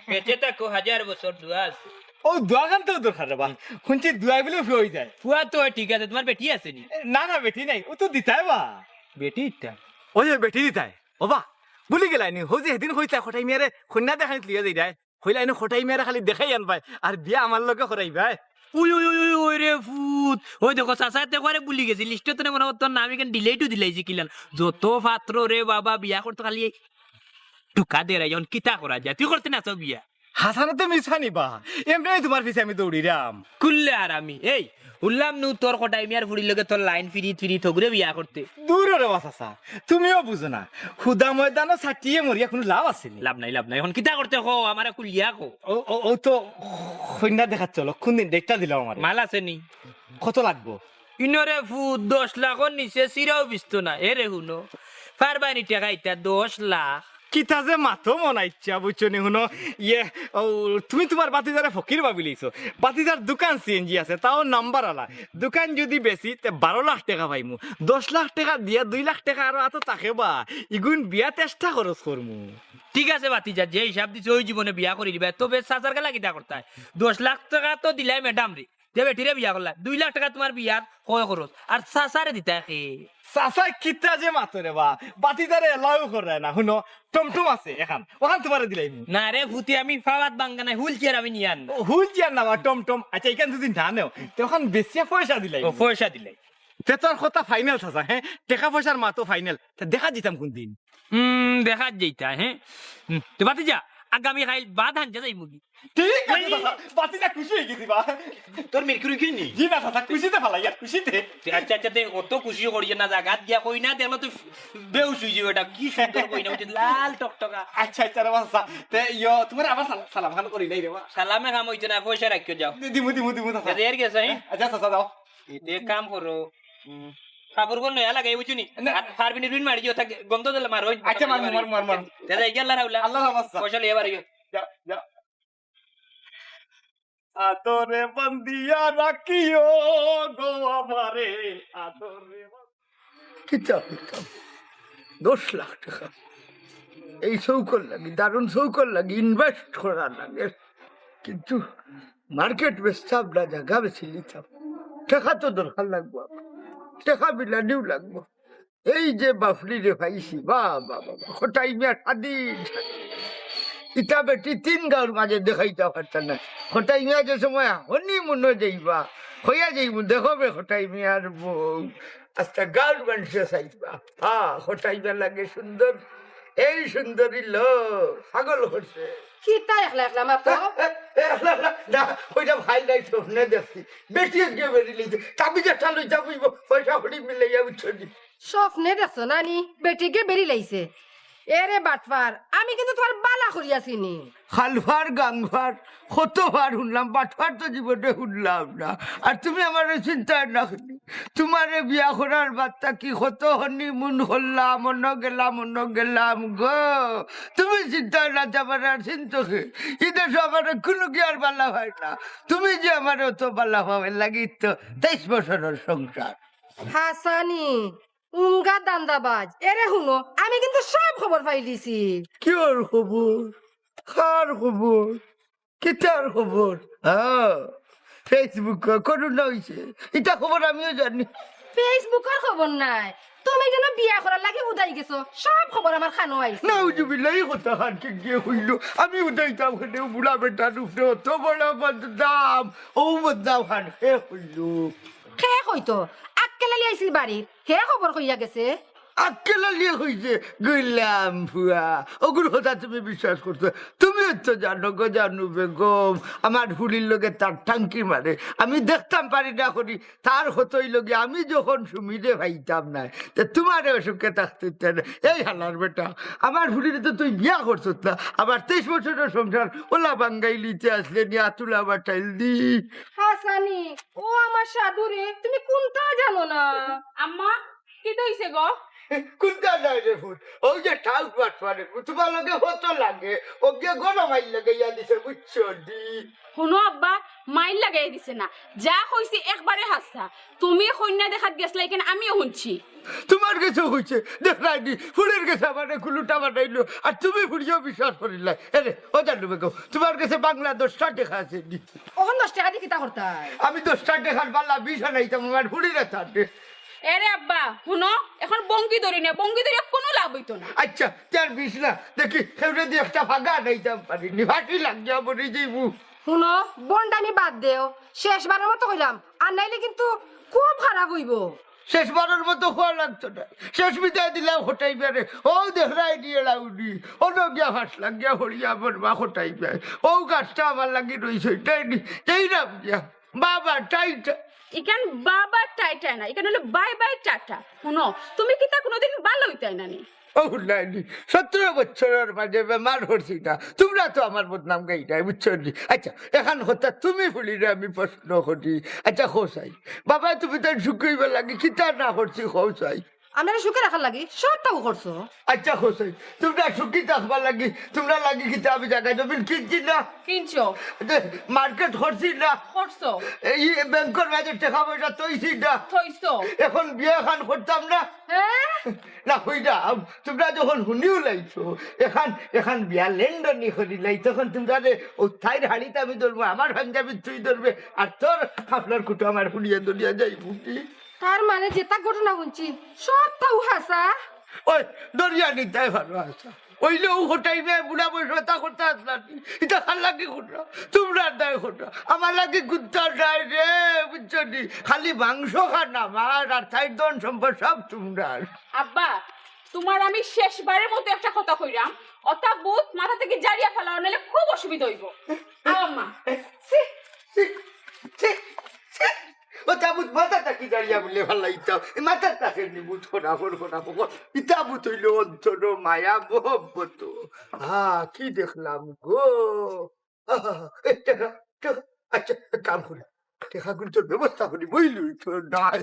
বেঁচে থাকো, হাজার বছর দোয়া আছে। ও দোয়া খান তো দরকার রে বা। হুনছি দোয়ায় বুলে ফুয়া অই যায়। ফুয়া তো অয়, ঠিক আছে, তুমার বেটি আছে নি? না, না, বেটি নাই, ও তো দিতায় বা। বেটি ইতা? ওই, ওই বেটি দিতায়। ও বা, ভুলি গেলায় নি? হউ যে হেদিন কইছলায় কটাই মিয়ারে কইন্যা দেখানিত লইয়া যাইরায়। কইলায় ইনো কটাই মিয়ারে খালি দেখাই আনবায়, আর বিয়া আমার লগে করাইবায়। ওই, ওই, ওই, ওই, ওই রে ফুত, ওই দেখো, চাচায় তো একবারে ভুলি গেছি, লিস্টো তো মনে অয় তোর নাম ইখান ডিলিটও দিলাইছি কিলান। যত পাত্র রে বাবা, বিয়া করতো খালি এই টোকা দেরায়, অখন কিতা করা যায়? তুই করতে না চাও বিয়া? হাছানো তো মিছা নি বা, এমনেউ তুমার পিছে আমি দৌড়িরাম। কুল্লে হারামি, এই, হুনলাম নু তোর কটাই মিয়ার ফুড়ির লগে তোর লাইন ফিরিত ফিরিত হগুরে বিয়া করতে। দূর রে বা চাচা, তুমিও বুঝো না, হুদা ময়দানো ছাটিয়ে মরিয়া কুনু লাভ আছে নি? লাভ নাই, লাভ নাই। অখন কিতা করতে কও, আমারে খুলিয়া কও। ও, ও, ও তো কইন্যা দেখাত চলো, কুনদিন ডেটটা দিলাও আমারে। মাল আছে নি? কত লাগবো? ইনো রে ফুত, দশ লাখর নিচে চিরাও বিচতো না। এ রে হুনো, পারবায় নি টেকা ইতা দশ লাখ? কিতা যে মাতো মনাইচ্ছা, বুঝছো নি? হুনো, ইয়ে, ও, তুমি তুমার বাতিজারে ফকির ভাবিলাইছো। বাতিজার দোকান সিএনজি আছে, তাও নাম্বার আলা। দোকান যুদি বেচি, তে বারো লাখ টেকা পাইমু। দশ লাখ টেকা দিয়া দুই লাখ টেকা আরো আতো থাকে বা, ইগুন বিয়াত এক্সট্রা খরচ করমু। ঠিক আছে বাতিজা, যে হিসাব দিছো ওই জীবনে বিয়া করি দিবা। তবে চাচার গেলা কিতা করতায়? দশ লাখ টেকা তো দিলায় ম্যাডামরে, যে বেটিরে বিয়া করলা, দুই লাখ টেকা তুমার বিয়ার কয় খরচ, আর চাচারে দিতায় কে? চাচায় কিতা যে মাতো রে বা, বাতিজারে এলাও করে না। হুনো, টমটম আছে এখান, ওখান তুমারে দিলাইমু। না রে ফুতি, আমি ফাওয়াত বাঙ্গা নাই, হুইল চেয়ার আমি নিয়ার না। ও, হুইল চেয়ার না বা টমটম। আচ্ছা, এখান যুদি না নেও, তে ওখান বেচিয়া পয়সা দিলাইমু। ও, পয়সা দিলাই। তে তোর কথা ফাইনাল চাচা, হে? টেকা পয়সার মাতো ফাইনাল। তে দেখাত যাইতাম কুনদিন? হুম, দেখাত যাইতা, হে? হুম, তে বাতিজা, আগামী কাইল বাদ হানজা যাইমুগি। ঠিক আছে চাচা, বাতিজা খুশি অইগেছি বা। তোর মিরকুরি কি নি? জি না চাচা, খুশিতে ফালাইয়ার, খুশিতে। তে আচ্ছা, আচ্ছা, তে অত খুশি করিও না, জাগাত গিয়া কইনা দেখলে তুই বেহুশ অইযিবে। ইটা কি সুন্দর কইনা, ওই যে লাল টকটকা। আচ্ছা, আচ্ছা রে বা চাচা, তে ইয়ো, তুমারে আবার সালা-, সালাম খান করিলাই রে বা। সালামে কাম অইতো না, পয়সা রাখিও যাও। দিমু, দিমু, দিমু চাচা। তে দের গেছে, হে? আচ্ছা চাচা, যাও। এতে কাম করো। হুম। কাপড় কোন নয়া লাগাই বুঝছো নি? না। আর ফারবিনি রুইন মারি দিও, তাকে গন্ধ দিলে মারো। আচ্ছা, মার, মার, মার, মার। দাদা, এই গেল রাহুলা। আল্লাহ হাফেজ। পয়সা লইয়া বাড়ি যাও। যাও, যাও। আদরে বান্দিয়া রাখিও গো আমারে, আদরে বান্দিয়া। কিতা কিতা? দশ লাখ টেকা। এই চউখর লাগি, দারুণ চউখর লাগি ইনভেস্ট করার লাগে। কিন্তু মার্কেট বেচতাম না, জাগা বেচিলিতাম। টেকা তো দরকার লাগবো, টেকা বিলানিও লাগবো। এই যে বাফড়িরে পাইছি, বা, বা, বা, বা, খটাই মিয়া স্বাধীন। ইতা বেটি তিন গাঁওর মাঝে দেখাইতা পারতা না। খটাই মিয়া যে সময় হনিমুনো যাইবা, কইয়া যাইমু, "দেখো বে খটাই মিয়ার বউ।" আস্তা গাঁওর মানষে চাইবা। হ্যাঁ, খটাই মিয়া লাগে সুন্দর। এই সুন্দরী লো, পাগল করছে। কিতা একলা একলা মাতো? এ, এ, এ, না, না, না, ওইটা ভাই নাই, স্বপ্নে দেখছি। বেটি আজকে বেরিয়ে লইছে। চাবি যে চালু, চাবি, পয়সা কড়ি মিলাইয়া বুঝছো নি? স্বপ্নে দেখছো না নি? বেটিকে বেরিয়ে লইছে। এরে বাটপার, আমি কিন্তু তুমার বালা করিয়া চিনি। খালপার, গাংপার, কতবার হুনলাম, বাটপার তো জীবনে হুনলাম না। আর তুমি আমারে চিনতায় না নি? তুমারে বিয়া করার বাদ থাকি কত হনিমুন করলাম, অনো গেলাম, অনো গেলাম গো। তুমি চিনতায় না, তে আমারে আর চিনতো কে? ই দেশো আমারে কুনু গিয়ার বালা পায় না। তুমি যে আমারে অত বালা পাও, এর লাগি তো তেইশ বছরর সংসার। হাছানি, উঙ্গা দান্দাবাজ। এরে হুনো, আমি কিন্তু সব খবর পাইলিছি। কিওর খবর? কার খবর? কিতার খবর? হ্যাঁ, Facebook করোনা অইছে। ইতা খবর আমিও জানি। Facebook-র খবর নায়। তুমি যেন বিয়া করার লাগি উদাই গেছো। সব খবর আমার কানো আইছে। নাউজুবিল্লাহ, ই কথা খান কে গিয়া কইলো? আমি উদাইতাম কেনে? বুড়া বেটার উপরে অত বড় বদনাম। ও বদনাম খান কে কইলো? কে কইতো? আক্কেল আলী আইছিল বাড়িত। হে খবর কইয়া গেছে। আক্কেল আলীয়ে কইছে, "গইলাম ফুয়া, অগুর কথা তুমি বিশ্বাস করছো? তুমি তো জানো গো জানু বেগম, আমার ফুলির লগে তার টাঙ্কি মারে। আমি দেখতাম পারি না করি, তার কতই লগে আমি যখন সুমিরে পাইতাম না, তে তুমারে অসুখে থাকতে দিতে না।" এই হালার বেটা, আমার ফুলিরে তো তুই বিয়া করছত না, আবার তেইশ বছরর সংসার ওলা বাঙ্গাই লিতে আসলে নি আতুলা বাটাইল দি। হাছানি, ও আমার সাধু রে, তুমি কুনতা জানো না? আম্মা, কিতা অইছে গো? কুনতা যায় রে ফুত? ওই যে ঠাউট বাটপারে, তুমার লগে কত লাগে, ওকে গরম আইল লাগাইয়া দিছে, বুঝছো দি? হুনো আব্বা, মাইর লাগাই দিছে না, যা কইছে একবারে হাছা। তুমি কইন্যা দেখাত গেছলায় কেনে, আমিও হুনছি। তুমার গেছেও কইছে, দেখরায় নি, ফুলির গেছে আমারে কুলুটা বানাইলো, আর তুমি ফুলিও বিশ্বাস করিলায়। এরে, ও জানু বেগম, তুমার গেছে বাংলা দশটা টেকা আছে নি? অখন দশ টেকা দি কিতা করতায়? আমি দশটা টেকার বালা বিষ আনাইতাম আমার ফুলিরে তাতে। এরে আব্বা, হুনো, এখন বঙ্গি ধরি না, বঙ্গি ধরিয়া কুনু লাভ অইতো না। আচ্ছা, তে আর বিষ না, দেখি, কেউরে দি একটা ফাগা আনাইতাম পারি নি, ফাটি লাগিয়া মরি যাইমু। হুনো, ভন্ডামি বাদ দেও, শেষবারর মতো কইলাম, আর নাইলে কিন্তু খুব খারাপ অইবো। শেষবারর মতো কওয়া লাগতো না, শেষ বিদায় দিলাম খটাই মিয়ারে। ও দেখরায় নি এলা উনি, অনো গিয়া ফাঁস লাগিয়া পড়িয়া মরবা খটাই মিয়ায়। ও গাছটা আমার লাগি রইছে, তাই নি, এই নাম গিয়া। বাবা, টাইটা। ইখান বাবা টাইটা না, ইখান অইলো বাই বাই টাটা। হুনো, তুমি কিতা কুনুদিন বালা অইতায় না নি? ও নাইনি, সতেরো বছরর মাঝে বেমার করছি না, তুমরা তো আমার বদনাম গাইরায়, বুঝছো নি? আচ্ছা, এখান কথা তুমি ফুলিরে আমি প্রশ্ন করি। আচ্ছা, কও চাই, বাবা, তুমি তাইন সুখী অইবার লাগি কিতা না করছি, কও চাই। আমরারে সুখে রাখার লাগি সবটাউ করছো। আচ্ছা হোসেন, তুমরা সুখী থাকবার লাগি, তুমরার লাগি কিতা আমি জাগা জমিন কিনছি না? কিনছো? মার্কেট করছি না? করছো। এই ব্যাংকর মাঝে টেকা পয়সা থইছি না? থইছো। এখন বিয়া খান করতাম না? হ্যাঁ? না, হই না। তুমরা যখন হুনিও লাইছো, এখান, এখান বিয়া লেনদেনি করি লাই, তখন তুমরারে অউ তাইর হাড়িত আমি ধরবো, আমার পাঞ্জাবিত তুই ধরবে, আর তোর খাফলার কুটো আমার হুনিয়া ধরিয়া যাইবো কি? তার মানে যেতা ঘটনা হুনছি, সবটাউ হাছা? ওই, ধরিয়া নিতায় ভালা হাছা। অইলে অউ হটাইবে বুড়া বয়স হতা করতে আসলাম। ইতা কার লাগি কররা? তুমরার দায় কররা। আমার লাগি কুন্তা নাই রে, বুঝছো নি? খালি মাংস খান আমার, আর তাইর ধন সম্পদ সব তুমরার। আব্বা, তুমার আমি শেষবারের মতো একটা কথা কইরাম, অতা বুত মাথা থাকি জারিয়া ফালাও, নাইলে খুব অসুবিধা অইবো। আও আম্মা। ছি, ছি, ছি, ছি। অতা বুত মাথা থাকি জারিয়া বুলে ফালাইতাম। এই মাথার তাকে নি বুত করা, ফোন করা, ফোন। ইতা বুত অইলো অন্তর, মায়া, মহব্বত। আহা, কি দেখলাম গো। আহা, এই টেকা, টেকা। আচ্ছা, এক কাম করি। টেকাগুনতর ব্যবস্থা করি, বইলই তো নাই।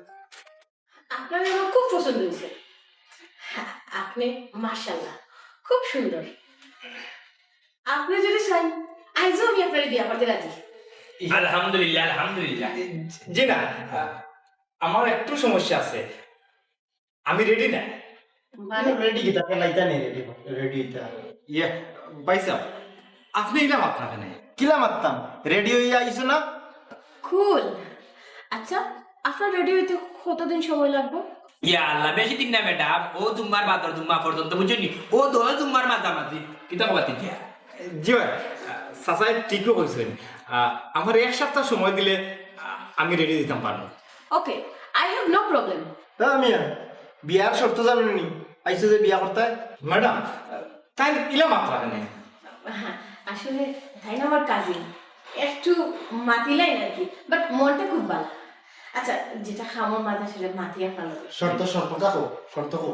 আপনার আমার খুব পছন্দ হয়েছে। আপনি মাশাআল্লাহ, খুব সুন্দর। আপনি যদি চান, আইজও আমি আপনারে বিয়া করতে রাজি। আলহামদুলিল্লাহ, আলহামদুলিল্লাহ। জি না, আ, আমার একটু সমস্যা আছে, আমি রেডি না। মানে? রেডি কিতা, কেন ইতা নেই রেডি, রেডি ইতা। ইয়ে, ভাইসাব, আপনি ইলা মাতরা কেনে? কিলা মাততাম? রেডি হইয়া আইছো না? কুল। আচ্ছা, আপনার রেডি হইতে কতদিন সময় লাগবে? ইয়া আল্লাহ, বেশি দিন না ম্যাডাম, অউ জুম্মার বাদর জুম্মা পর্যন্ত, বুঝছো নি? অউ দশ জুম্মার মাঝামাঝি। কিতা কবা তিতিয়া? জি ভাই, চাচায় ঠিকও কইছইন। আ, আমার এক সপ্তাহ সময় দিলে, আ, আমি রেডি দিতাম পারমু। Okay, I have no problem. না মিয়া, বিয়ার শর্ত জানো নি? আইছো যে বিয়া করতে? ম্যাডাম, তাই ইলা মাতরা কেনে? হ্যাঁ, আসলে তাই না আমার কাজিন, একটু মাতিলাইন আর কি, but মনটা খুব ভালো। আচ্ছা, যেটা খামর মাথা সেটা মাতি আপনার লগে। শর্ত, শর্ত থাকো, শর্ত থাকো।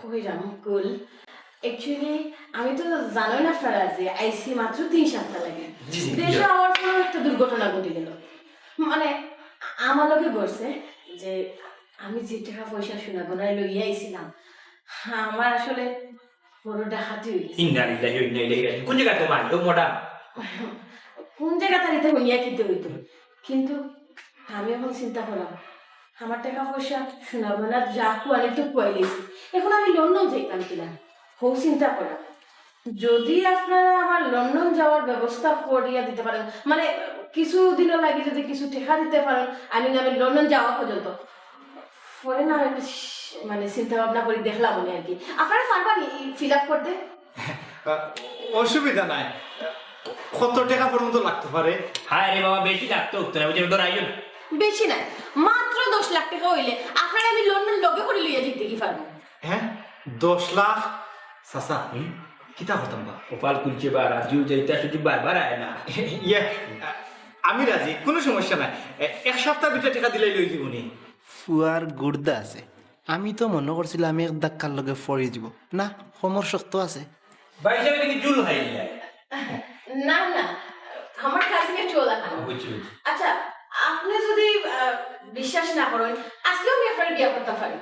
ওই রামকুল, actually আমি তো জানোই না আপনারা যে আইছি মাত্র তিন সপ্তাহ লাগে। জি, জি, দেশে জি। আমার কোনো একটা দুর্ঘটনা ঘটে গেল, মানে আমার লগে ঘটছে যে আমি যে টাকা পয়সা সোনা গয়না লইয়া আইছিলাম, আমার আসলে বড় ডাকাতি হয়ে গেছে। ইন্না লিল্লাহি ওয়া ইন্না ইলাইহি রাজিউন। কোন জায়গা তোমার? ও ম্যাডাম। কোন জায়গা তার ইতা হুনিয়া কিতা হইতো? কিন্তু আমি এখন চিন্তা করাম, আমার টাকা পয়সা সোনা গয়না যা কুয়ানি তো কুয়াই লইছি, এখন আমি লন্ডন যাইতাম কিনা? হউ চিন্তা করাম, যদি আপনারা আমার লন্ডন যাওয়ার ব্যবস্থা করিয়া দিতে পারেন, মানে কিছু দিনর লাগি যদি কিছু টাকা দিতে পারেন, আমি না আমি লন্ডন যাওয়া পর্যন্ত, পরে না আমি একটু স-, মানে চিন্তা ভাবনা করি দেখলাম উনি আর কি। আপনারা পারবা নি fill up করতে? আহ, অসুবিধা নাই। কত টাকা পর্যন্ত লাগতে পারে? হায় রে বাবা, বেশি লাগতো, তোরা বুঝে ডরাইও না। বেশি নাই, মাত্র দশ লাখ টাকা হইলে আপনারা আমি লন্ডন লগে করে লইয়া দিতে কি পারবো? হ্যাঁ, দশ লাখ? চাচা, হুম? কিতা করতাম বা? কপাল খুলছে বা, রাজিও যাইতা শুধু বারবার আয় না। ইয়ে, আমি রাজি, কোনো সমস্যা নাই। এ, এক সপ্তাহ ভিতরে টাকা দিলাই লই দিব নি। ফুয়ার গুর্দা আছে, আমি তো মনো করছিলাম এক ধাক্কার লগে পড়ি যিবো। না, কোমর শক্ত আছে। ভাইসাব দেখি জুল খাইলা। না, না, আমার কাজিনে চুল লাগানো। বুঝছি, বুঝছি। আচ্ছা, আপনি যদি, আহ, বিশ্বাস না করেন, আজকেও আমি আপনারে বিয়া করতাম পারি।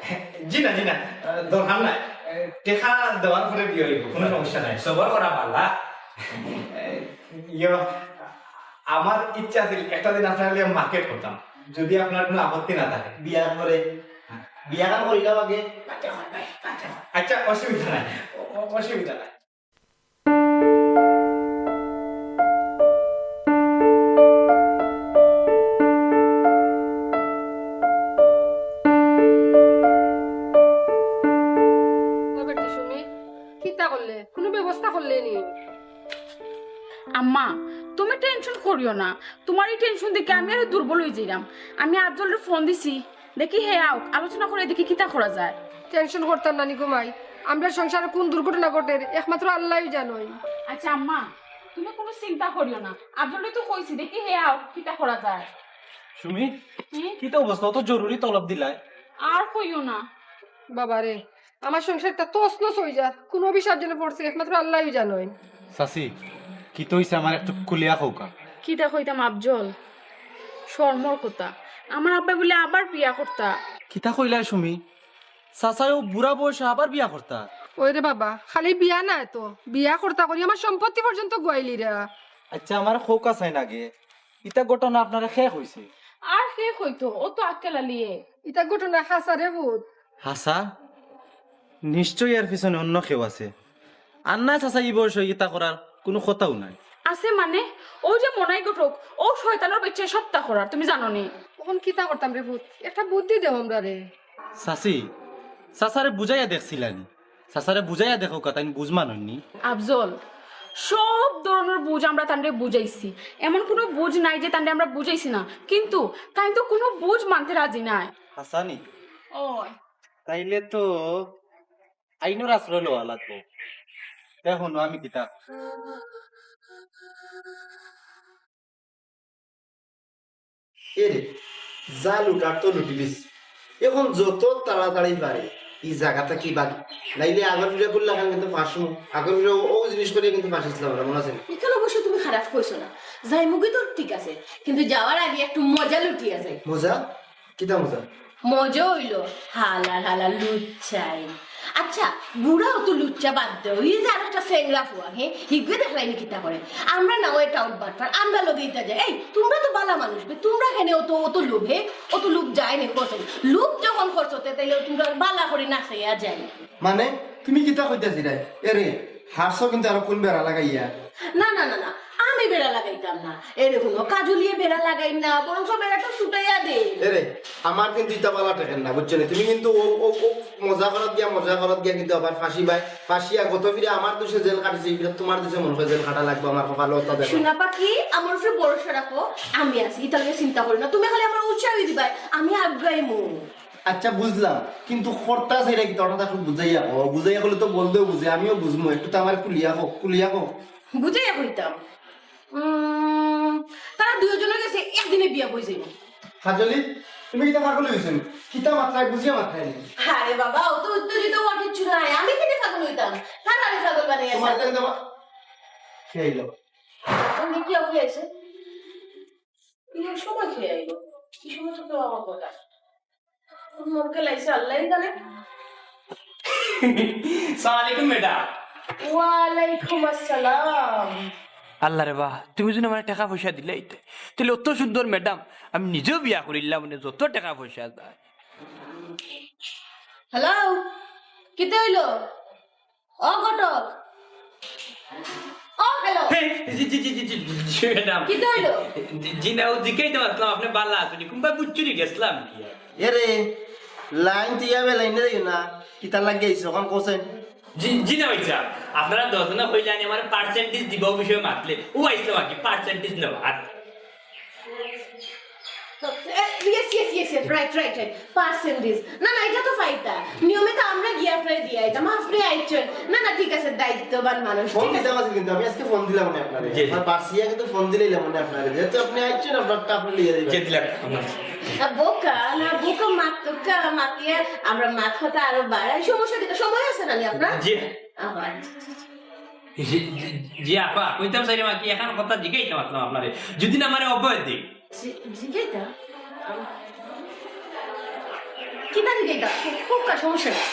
জি না, জি না, আহ, দরকার নাই। আহ, টেকা দেওয়ার পরে বিয়া হইব, কোনো সমস্যা নাই। সবর করা ভালা। আহ, ইয়ো, আমার ইচ্ছা আছিল একটা দিন আপনার লগে মার্কেট করতাম, যদি আপনার কোনো আপত্তি না থাকে। বিয়ার পরে? বিয়া কান করিলাম আগে। আচ্ছা, অসুবিধা নাই, অ-, অ-, অসুবিধা নাই। ও বেটি সুমি, কিতা করলে? কোনো ব্যবস্থা করলে নি? আম্মা, তুমি টেনশন করিও না, তোমার এই টেনশন দেখে আমি আরো দুর্বল হয়ে যাইলাম। আমি আফজলরে ফোন দিছি, দেখি হে আউক, আলোচনা করে দেখি কিতা করা যায়। টেনশন করতাম না নি গো মাই, আমরার সংসারে কোন দুর্ঘটনা ঘটের একমাত্র আল্লাহই জানইন। আচ্ছা আম্মা, তুমি কোনো চিন্তা করিও না, আফজলরে তো কইছি, দেখি হে আউক কিতা করা যায়। সুমি, হুম? কিতা অবস্থা? অত জরুরি তলব দিলায়? আর কইও না। বাবা রে, আমার সংসারটা তছনছ হয়ে যার, কোন অভিশাপ যেন পড়ছে, একমাত্র আল্লাহই জানইন। চাচি, কিতা হইছে আমার একটু খুলিয়া কউক্কা। কিতা কইতাম আফজল, শরমর কথা, আমার আব্বায় বুলে আবার বিয়া করতা। কিতা কইলায় সুমি? চাচায় অউ বুড়া বয়সে আবার বিয়া করতা? ওই রে বাবা, খালি বিয়া নায় তো, বিয়া করতা করি আমার সম্পত্তি পর্যন্ত গুয়াইলিরা। আচ্ছা, আমারে কউক্কা চাইন আগে, ইতা ঘটনা আপনারে কে কইছে? আর কে কইতো, ও তো আক্কেল আলিয়ে। ইতা ঘটনা হাছা রে পুত। হাছা? নিশ্চয়ই এর পিছনে অন্য কেউ আছে। আর নায় চাচা, ই বয়সে ইতা করার কুনু কথাউ নাই। আছে মানে, অউ যে মনাই ঘটক, অউ শয়তানর বাইচ্চায় সবতা করার, তুমি জানো নি? অখন কিতা করতাম রে পুত, একটা বুদ্ধি দেও আমরারে। চাচি, চাচারে বুঝাইয়া দেখছিলা নি? চাচারে বুঝাইয়া দেখউক্কা, তাইন বুঝ মানইন নি। আফজল, সব ধরনর বুঝ আমরা তানরে বুঝাইছি, এমন কুনু বুঝ নাই যে তানরে আমরা বুঝাইছি না, কিন্তু তাইন তো কুনু বুঝ মানতে রাজি নায়। হাছা নি? ওই। তাইলে তো আইনর আশ্রয় লওয়া লাগবো। দেখো না, আমি কিতা। এরে, যা লুটার তো লুটি দিস। অখন যত তাড়াতাড়ি পারে ই জাগা থাকি ভাগি, নাইলে আগর ফিরা করলে এখন কিন্তু ফাঁসমু। আগর ফিরা ও, ও জিনিস করিয়া কিন্তু ফাঁসিছিলাম আমরা, মনো আছে নি? ইখান অবশ্য তুমি খারাপ কইছো না, যাইমুগি তো ঠিক আছে, কিন্তু যাওয়ার আগে একটু মজা লুটিয়া যাই। মজা? কিতা মজা? মজা অইলো, হালার হালা লুচ্চাই। আচ্ছা, বুড়া অত লুচ্চা বাদ দেও, ই যে আরেকটা সেংরা ফুয়া, হে, হিগুয়ে দেখলায়নি কিতা করে। আমরা না অয় টাউট বাটপার, আমরা লগে ইতা যায়। এই, তুমরা তো বালা মানুষ বে, তুমরা কেনে অত, অত লোভ, হে? অত লোভ যায় নি, কসম। লোভ যখন করছো তে, তাইলে তুমরা বালা করি না চাইয়া যায়। মানে, তুমি কিতা কইতাছি রে? এরে, হারছো কিন্তু আরো কুন বেড়া লাগাইয়া? না, না, না, না, আমি বেড়া লাগাইতাম না। এরে হুনো, কাজলিয়ে বেড়া লাগাইন না, বরঞ্চ বেড়াটা ছুটাইয়া দেইন। এরে, আমার কিন্তু ইতা বালা ঠেকের না, বুঝছো নি? তুমি কিন্তু ও, ও, ও মজা করাত গিয়া, মজা করাত গিয়া কিন্তু আবার ফাঁসিবায়, ফাঁসিয়া গত ফিরা আমার দুষে জেল খাটিছে, ই ফিরা তুমার দুষে মনো অয় জেল খাটা লাগবো, আমার কপালো অতা দেখো। সোনা পাখি, আমার উপরে ভরসা রাখো, আমি আছি, ইতা লইয়া চিন্তা করিও না। তুমি খালি আমারে উৎসাহ দিবায়, আমি আগাইমু। আচ্ছা, বুঝলাম, কিন্তু করতা চাইরা কিতা, অটা তারে বুঝাইয়া কও, বুঝাইয়া কইলে তো বলদেও বুঝে, আমিও বুঝমু, একটু তো আমারে খুলিয়া কও, খুলিয়া কও। বুঝাইয়া কইতাম। উম, তারা দুইজনর গেছে একদিনে বিয়া অই যাইবো। কাজলি, তুমি কিতা পাগল অইগেছো নি? কিতা মাতরায় বুঝিয়া মাতরায় নি? আরে বাবা, অত উত্তেজিত অওয়ার কিচ্ছু নাই। আমি কেনে পাগল অইতাম? তারারে পাগল বানাইয়া তুমার আছে। কেন দেবা? কে আইলো? তুমি কি অফিসে আইছো? এই সময় কে আইলো? এই সময় তো কেউ আমার কথা। কোন মক্কেল আইছে, আল্লাহই জানে। সালাম আলাইকুম ম্যাডাম। ওয়ালাইকুম আসসালাম। আল্লাহ রে বা, তুমি যদি আমারে টেকা পয়সা দিলাইতে, তাইলে অত সুন্দর ম্যাডাম আমি নিজেও বিয়া করিলাম, মানে যত টেকা পয়সা যায়। হ্যালো, কিতা অইলো? ও ঘটক। ও, হ্যালো। হে, জি, জি, ম্যাডাম। কিতা অইলো? জি, জি, না, ও জিকাইতাম আছলাম, আপনে বালা আছইন নি? কুনবায় বুঝছুরি গেছলাম কি? এরে, লাইন থুইয়া বেলাইন যাইও না। কিতার লাগি আইছো, অখন কওছাইন? জি, জি না, ভাইসাব। আপনারা দশজনে কইলানি আমারে percentage দিবা, অউ বিষয়ে মাতলে। অউ আইছলাম আর কি, percentage নেওয়াত। এ, yes, yes, yes, yes, right, right, right. Percentage। না, না, ইটা তো ফাইদা। নিয়মে তো আমরা গিয়া আপনারে দিয়া আইতাম, আপনে আইছইন। না, না, ঠিক আছে, দায়িত্ববান মানুষ, ফোন ঠিক আছে। দিতাম আছিল কিন্তু, আমি আজকে ফোন দিলাম না আপনারে। জি, জি। আপনার পার্সিয়া কিন্তু ফোন দিলাইলাম না আপনারে। যেহেতু আপনে আইছইন, আপনারটা আপনে লইয়া যাইবেন। জি, দিলাম, আপনার। আ, বোকা, না, বোকা মাত, বোকা মাতিয়া, আমরা মাত কথা আরো বাড়াই। সমস্যা কিতা, সময় আছে না নি আপনার? জি। আবার। জি, জি, জি, আপা, কইতাম চাইরাম আর কি, একখান কথা জিকাইতাম আছলাম আপনারে, যদি না আমারে অভয় দেইন। জি, জিকাইতা? কিতা জিকাইতা? খুব কা সমস্যা নাই।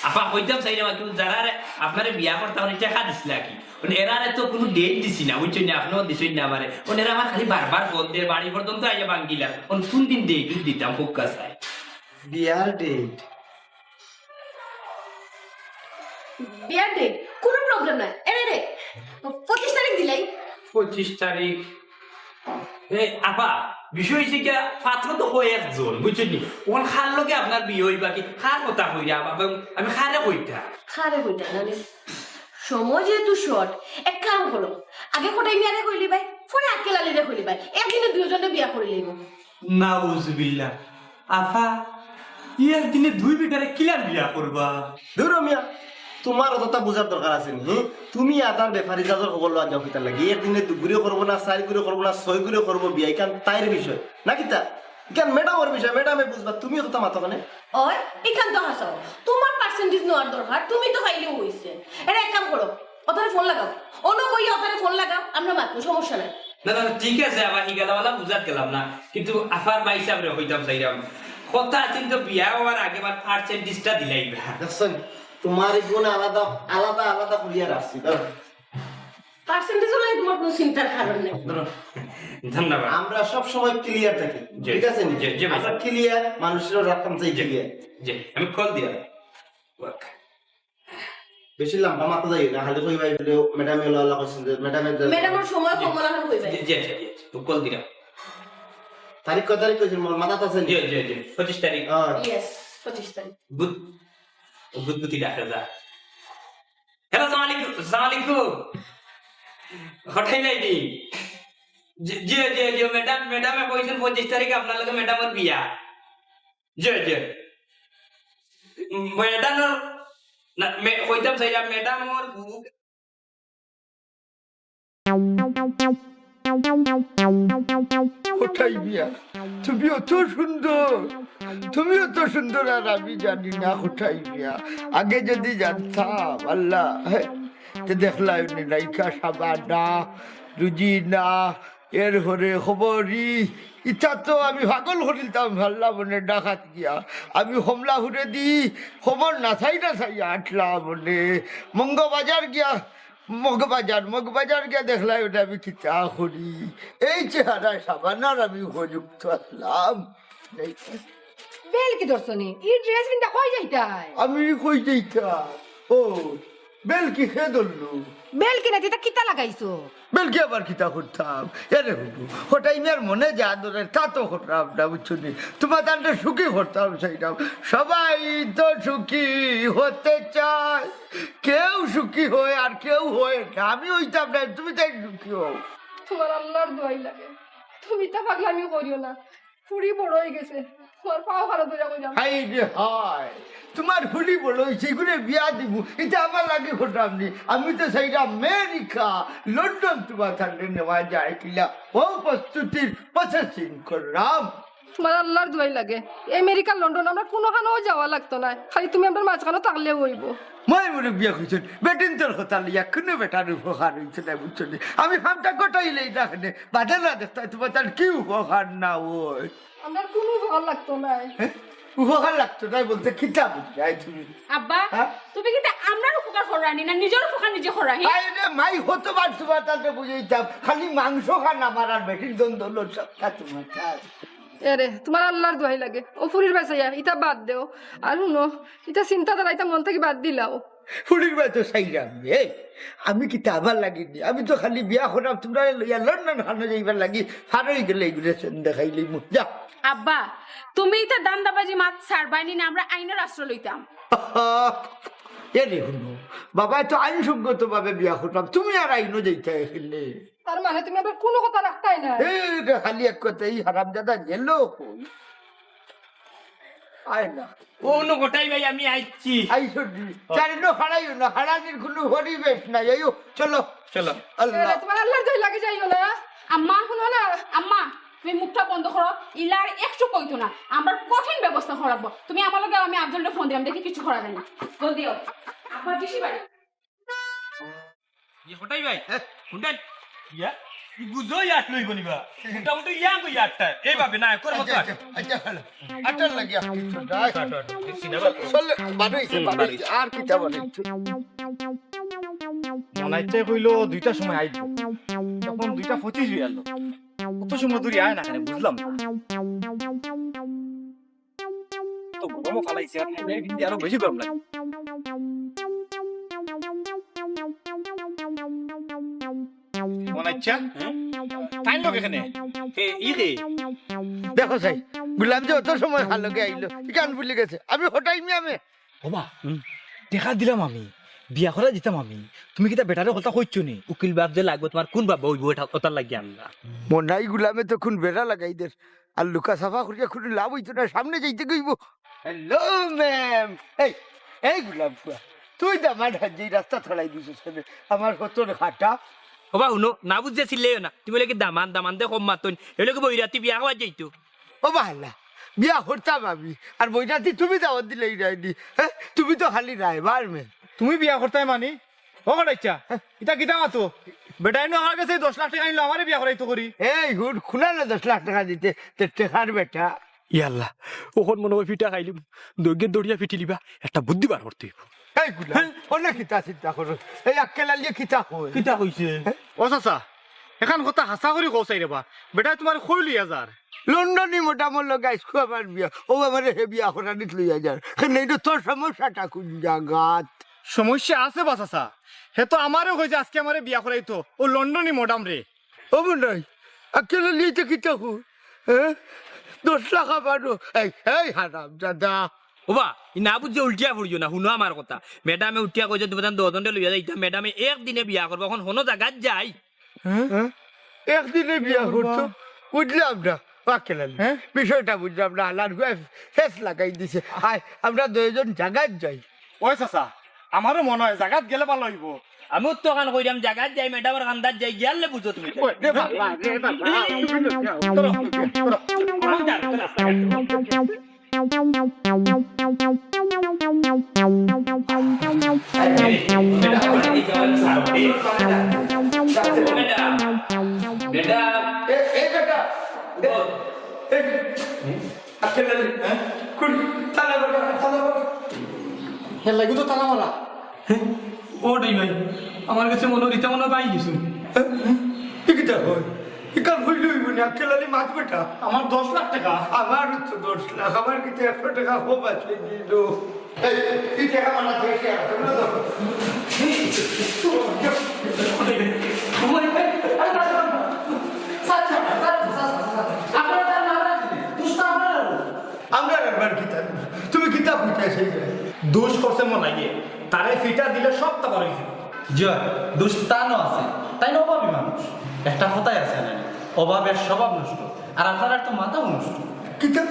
আপা, কইতাম চাইরাম আর কি, যারারে আপনারে বিয়া করতা অনে টেকা দিছলা কি? অনে এরারে তো কুনু date দিছি না, বুঝছইন নি? আপনেও দিছইন না আমারে। অনে এরা আমার খালি বারবার ফোন দেয়, বাড়ি পর্যন্ত আইয়া ভাঙ্গিলা। অনে কুন দিন date দিতাম, খুব কা চাই। বিয়ার date? বিয়ার date? কুনু problem নাই। এরে রে, পঁচিশ তারিখ দিলাই। পঁচিশ তারিখ? এ, আপা, বিষয় অইছে গিয়া, পাত্র তো কয় একজন, বুঝছইন নি? অখন কার লগে আপনার বিয়া অইবা কি, কার কথা কইরা, আপা, আমি কারে কইতাম? কারে কইতাম, মানে, সময় যেহেতু short, এক কাম করো, আগে কটাই মিয়ারে কইলিবায়, পরে আক্কেল আলীরে কইলিবায়, একদিনে দুইজনরে বিয়া করিলিমু। নাউজুবিল্লাহ। আফা, ই একদিনে দুই বেটারে কিলান বিয়া করবা? দুরো মিয়া, তুমার অততা বুঝার দরকার আছে নি, হুম? তুমি আতার বেপারি জাজর খবর লওয়া যাও কিতার লাগি? একদিনে দুগুরে করবো না, চাইরগুরে করবো না, ছয়গুরে করবো বিয়া, ইখান তাইর বিষয়। না কিতা? ইখান ম্যাডামর বিষয়, ম্যাডামে বুঝবা, তুমি অততা মাতো কেনে? ওই, ইখান তো হাছাউ। তুমার percentage নেওয়ার দরকার, তুমি তো পাইলেউ অইছে। এরে এক কাম করো, অতারে ফোন লাগাও। অনো বইয়া অতারে ফোন লাগাও, আমরা মাতমু, সমস্যা নাই। না, না, না, ঠিক আছে, আবার হিগালাওয়ালা বুঝাত গেলাম না। কিন্তু আফার ভাইসাবরে কইতাম চাইরাম, কথা আছিল তো বিয়া হওয়ার আগে আমার পার্সেন্টেজটা দিলাইবা। দেখছেন, তোমার এই গুণ আলাদা আলাদা আলাদা করিয়া রাখছি, ধরো। পার্সেন্টেজ হলে তোমার কোনো চিন্তার কারণ নেই। ধরো, ধন্যবাদ। আমরা সব সময় ক্লিয়ার থাকি, জি, ঠিক আছে নি? জি, জি, ভাই। আমরা ক্লিয়ার, মানুষেরও রাখতাম চাই জি, ক্লিয়ার। জি, আমি কল দিলাম। ওকে। বেশি লম্বা মাথা যাই না, খালি কই ভাই, ম্যাডাম এলো আল্লাহ কইছেন যে ম্যাডাম এর ম্যাডামর সময় কম, অলা খান কই ভাই? জি, জি, আচ্ছা, জি, আচ্ছা। কল দিলাম। তারিখ কয় তারিখ কইছেন? মোর মাথাত আছে নি? জি, জি, জি, পঁচিশ তারিখ। হ্যাঁ। ইয়েস, পঁচিশ তারিখ। গুদ গুদগুদি ডাকে যা। হ্যালো, সালাম আলাইকুম। সালাম আলাইকুম। হঠাৎ নাই দি। জি, জি, জি, জি, ম্যাডাম, ম্যাডামে কইছেন পঁচিশ তারিখ আপনার লগে ম্যাডামর বিয়া। জি, জি। ম্যাডামর, না, মে-, কইতাম চাইলাম ম্যাডামর বউ- হঠাৎ বিয়া, তুমি অত সুন্দর, তুমি অত সুন্দর আর আমি জানি না হঠাৎ বিয়া। আগে যদি জানতাম আল্লাহ, তে দেখলাম নি নায়িকা সাবানা, রুজিনা, এর হরে খবরি, ইতা তো আমি পাগল করিলতাম আল্লাহ মনে ডাকাত গিয়া। আমি কমলাপুরে দি খবর নাচাই নাচাই আটলাম মনে মঙ্গবাজার গিয়া মগবাজার, মগবাজার গিয়া দেখলাই ওটা আমি কিতা করি। এই চেহারায় সাবানার আমি উপযুক্ত আছলাম। বেল কি ধরছনি? ই ড্রেস পিন্দা কই যাইতায়? আমি কই যাইতাম? ও, বেল কি খে ধরলু? বেল কি না, ইতা কিতা লাগাইছো? বেল কি আবার কিতা করতাম? এরে হুবু, হঠাৎ মিয়ার মনে যা ধরে তা তো করতাম না, বুঝছো নি? তোমার তাহলে সুখী করতাম সেইটাম। সবাই তো সুখী হতে চায়, কেউ সুখী হয় আর কেউ হয় না। আমি হইতাম না, তুমি তাই সুখী হও। তোমার আল্লাহর দোয়াই লাগে, তুমি তা পাগলামি করিও না। ফুড়ি বড় হয়ে গেছে, তোমার পাও হারা ধরে কইলাম। হায় রে হায়, তোমার ফুড়ি বড় হইছে, এগুলো বিয়া দিমু, এটা আমার লাগে ঘটাম নি। আমি তো সেইটা আমেরিকা, লন্ডন তোমার থাকলে নেওয়া যায় কিলা। ও প্রস্তুতির প্রসেসিং করলাম। তোমার আল্লাহর দোয়াই লাগে, আমেরিকা, লন্ডন, আমরা কোনোখানেও যাওয়া লাগতো না, খালি তুমি আমরার মাঝখানো থাকলেও হইব। মই মনে বিয়া কইছেন, বেটিন্তর কথা লইয়া কোনো বেটার উপকার হইছে না, বুঝছো নি? আমি কামটা গোটাই লই না কেনে, বাদে না দেখতে তোমার তার কি উপকার না ওই। আমরার কোনো উপকার লাগতো না। হ্যাঁ? উপকার লাগতো না বলতে কিতা বুঝাই তুমি? আব্বা, হ্যাঁ? তুমি কিন্তু আমরার উপকার করানি না, নিজের উপকার নিজে করানি। আরে রে মাই, হতবার তোমার তাতে বুঝাইতাম, খালি মাংস খান আমার আর বেটির দন দন সব খা তোমার খায়। এরে, তোমার আল্লাহর দোয়াই লাগে, ও ফুড়ির বাসাইয়া, ইতা বাদ দেও। আর শুনো, ইতা চিন্তাধারা ইতা মন থাকি বাদ দিলাও। ফুড়ির বাই তো সাইরাম, এই, আমি কিতা আবার লাগিনি, আমি তো খালি বিয়া করাম তোমরা লইয়া লন্ডন খানো যাইবার লাগি, ফারই গেলে এগুলো সেন দেখাইলি মুখ যা। আব্বা, তুমি ইতা দান্দাবাজি মাত ছাড়বাইনি না, আমরা আইনের আশ্রয় লইতাম। এ রে হুনো, বাবা তো আইনসঙ্গত ভাবে বিয়া করলাম, তুমি আর আইনও যাইতে এখানে। তার মানে তুমি আবার কোনো কথা রাখতাই না। এই রে, খালি এক কথা, এই হারামজাদা গেল কই? আয় না। ও নো গোটাই ভাই, আমি আইছি। আই সর্দি। চারি নো হারাইও না, হারানির কোনো পরিবেশ নাই। আইও, চলো। চলো। আল্লাহ। এরে, তোমার আল্লাহর দোয়াই লাগে, যাইও না। আম্মা, শুনো না। আম্মা, তুমি মুখটা বন্ধ করো, ইলা আর একশো কইতো না, আমরা কঠিন ব্যবস্থা করাবো। তুমি আমার লগে, আমি আফজলরে ফোন দিলাম, দেখি কিছু করা যায় না। জলদি আও, আব্বা বেশি বাড়ি। ইয়ে, হটাই ভাই, হুন্ডাই। ইয়া, ই বুঝো ইয়াট লইব নিবা। মোটামুটি ইয়াং কো ইয়াটটা। এইভাবে না, করবো তো। আচ্ছা, আচ্ছা, আটার লাগি আর কিছু নাই। আটো, আটো, দেখছি না বা। চলে, বাড়াইছে, বাড়াইছে। আর কিতা বাড়াইছে? মনাইতে কইলো দুইটার সময় আইব, এখন দুইটা পঁচিশ হয়ে গেল। কত সময় ধরে আয় না কেন বুঝলাম না। তো গরমও ফালাইছে, আর কিন্তু আরো বেশি গরম লাগে। মনাইচ্ছা, তাই লোক এখানে। এ, ই রে। দেখো চাই, গুলাম যে অত সময় হালকে আইলো, ইখান ভুলি গেছে। আমি হটাই মিয়ামে। ওবা, দেখা দিলাম আমি, বিয়া করা দিতাম আমি। তুমি কিতা বেটারে কথা কইছো নি? উকিল বাপ যে লাগবো, তোমার কোন বাপ অইবো, এটা ওটার লাগি আমরা। মনাই গুলামে তো কোন বেড়া লাগাই দের। আর লুকা সাফা করিয়া কোনো লাভ হইতো না, সামনে যাইতে কইব। Hello ma'am. এই, এই গুলাম ফুয়া, তুই তো আমার হাত যেই রাস্তা ছড়াই দিছিস কেন? আমার হতর হাঁটা। ওবা, হুনো, না বুঝে চিল্লাইও না। তুমি বলে কি দামান, দামান দে কম মাতইন। এগুলো কি বইরাতি বিয়া হওয়া যাইতো? ও বাহাল্লা, বিয়া করতাম আমি। আর বইনাতি তুমি দাওয়াত দিলেই রায়নি। হ্যাঁ, তুমি তো খালি রায়বার মেয়ে। তুমি বিয়া করতায় মানি? ও কটাইচ্ছা, ইতা কিতা মাতো? বেটা এনে আমার কাছে দশ লাখ টাকা আনলো, আমারে বিয়া করাইতো করি। এই হুন, খুনা না দশ লাখ টাকা দিতে, তে টেকার বেটা। ইয়াল্লা, অখন মনো অয় ফিটা খাইলিমু। দইগে দড়িয়া ফিটিলিবা, একটা বুদ্ধি বার করতে অইবো। এই গুলা, অনেক কিতা চিন্তা করো। এই আক্কেল আলীয়ে কিতা কয়? কিতা কইছে? ও চাচা, এখান কথা হাছা করি কও চাই রেবা। বেটায় তুমারে কই লইয়া যার? লন্ডনি ম্যাডামর লগে আইজকু আমার বিয়া। অউ আমারে হে বিয়া করানিত লইয়া যার। কেনে, ইনো তোর সমস্যাটা কুন জাগাত? সমস্যা আছে বা চাচা। হে তো আমারেও কইছে আইজকে আমারে বিয়া করাইতো, অউ লন্ডনি ম্যাডামরে। ও মনাই, আক্কেল আলীয়ে ইতা কিতা কয়? হ্যাঁ? দশ লাখ আমারও। এই, এই হারামজাদা। ওবা, ই না বুঝিয়া উল্টিয়া পড়িও না, হুনো আমার কথা। ম্যাডামে উঠিয়া কইছে, তুমরার দুইজনরে লইয়া যাইতাম, ম্যাডামে একদিনে বিয়া করবা, অখন হনো জাগাত যাই। হ্যাঁ? একদিনে বিয়া করতো? বুঝলাম না। ও আক্কেল আলী, হ্যাঁ? বিষয়টা বুঝলাম না, হালার গুয়া ফেস লাগাই দিছে। আয়, আমরা দুইজন জাগাত যাই। ওই চাচা, আমারও মনো অয় জাগাত গেলে ভালা অইবো। আমিও তো অখান কইরাম, জাগাত যাই, ম্যাডামর কান্দাত যাই, গিয়ালে বুঝো তুমি। ওই, রে বাবা, রে বাবা, তুমি তো যাও। ধরো, ধরো। ম্যাডাম। এ, এ বেটা, এ, এ, আক্কেল আলী, হ্যাঁ? কুন তালা মারা, তালা মারা। হের লাগি তো তালা মারা। হ্যাঁ? ও নাই ভাই, আমার গেছে মনো অয় ইতা মনো অয় পাই গেছইন। হ্যাঁ? ই কিতা কয়? ইখান কইলে অইবো নি, আক্কেল আলী মাত বেটা। আমার দশ লাখ টেকা। আমারও তো দশ লাখ, আমার কিতা একশো টেকা কম আছে নি? এই, ই টেকা মারা থেকে আর, তোমরা তো। আপনারা তার নাম রাখবেন, দুষ্টা আপনারা। আমরা রাখবার কিতা? তুমি কিতা কইতায় চাইরায়? দুষ করছে মনে অয়, তারে ফিটা দিলে সব তা বার অইযিবো। জি অয়, দুষ তানও আছে, তাইন অভাবী মানুষ। একটা কথাই আছে না, অভাবের স্বভাব নষ্ট, আর আপনারার তো মাথাও নষ্ট। কিতা?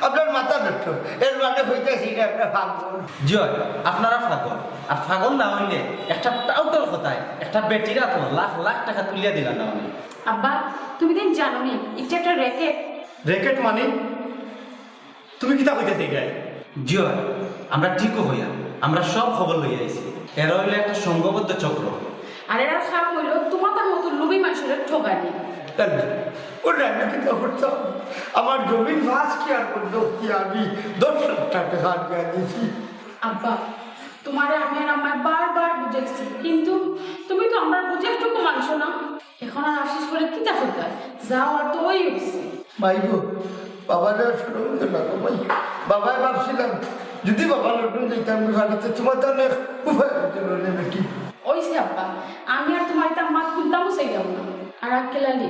আপনার মাথা নষ্ট? এর মানে কইতাছে ইটা আপনারা পাগল। জি অয়, আপনারা পাগল। আর পাগল না অইলে একটা টাউটর কথায় একটা বেটির আতো লাখ লাখ টেকা তুলিয়া দিলা না অনে। আব্বা, তুমি দিন জানো নি, ইটা একটা র‍্যাকেট। র‍্যাকেট মানে? তুমি কিতা কইতায় চাইরায়? জি অয়, আমরা ঠিকউ কইয়ার, আমরা সব খবর লইয়া আইছি। এরা অইলো একটা সংঘবদ্ধ চক্র। আর এরার কাম অইলো তুমার মতো লোভী মানষরে ঠগানি। তাইলে ওরে আমি কিতা করতাম? আমার জমিন পাঁচ কিয়ার মধ্যে কি আমি দশ লাখ টেকা আনিয়া দিছি। আব্বা, তুমারে আমি আর আম্মায় বারবার বুঝাইছি, কিন্তু তুমি তো আমরার বুঝার টুকু মানছো না। অখন আর আফসোস করি কিতা করতাম? যা অওয়ার তো অইগেছে। মাই গো, বাবারে আর শরম দিও না গো মাই। বাবায় ভাবছিলাম, যদি বাবা লন্ডন যাইতাম, আমি বাড়িতে তুমার তো অনেক উপায় অইতো না রে বেটি। অইছে আব্বা, আমি আর তুমার ইতা মাত খুলতামও চাইলাম না। আর আক্কেল আলী,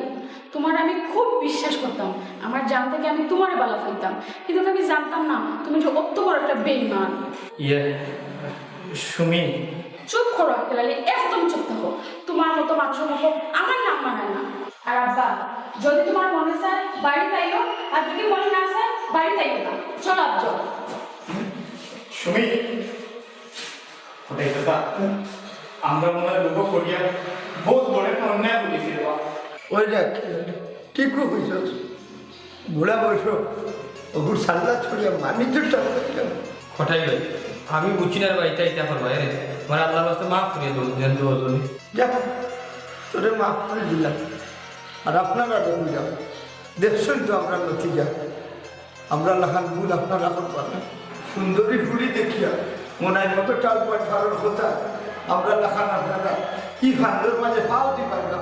তুমারে আমি খুব বিশ্বাস করতাম, আমার জান থাকি আমি তুমারে ভালা পাইতাম, কিন্তু আমি জানতাম না তুমি যে অত বড় একটা বেইমান। ইয়ে, সুমি। চুপ করো আক্কেল আলী, একদম চুপ থাকো। তুমার মতো মানষর মুখো আমার নাম মানায় না। আর আব্বা, যদি তুমার মনে চায় বাড়িত আইও, আর যদি মনে না চায় বাড়িত আইও না। চলো আব্বা, চলো। সুমি, ওটাই তো তা। আমরা মনে অয় লোভ করিয়া বউত বড় একটা অন্যায় করিলিছি রে বাবা। ওই দেখ, ঠিকউ কইছস। বুড়া বয়স, অগুর সাল্লা ছড়িয়া মানি তো টাকা দিলাম। কটাই ভাই, আমি বুঝছি না রে ভাই, ইতা ইতা করবা, এরে। আমার আল্লাহর ওয়াস্তে মাফ করিয়া দেও, যেন দেও তুমি। যা, তোরে মাফ করি দিলাম। আর আপনারারে কইলাম, দেখছইন তো আমরার নতিজা। আমরার লাখান ভুল আপনারা করবা না। সুন্দরী ফুরি দেখিয়া মনাইর মতো টাউট পাইট ফারর কথা, আমরার লাখান আপনারা ই ফান্দর মাঝে পাও দিবা না।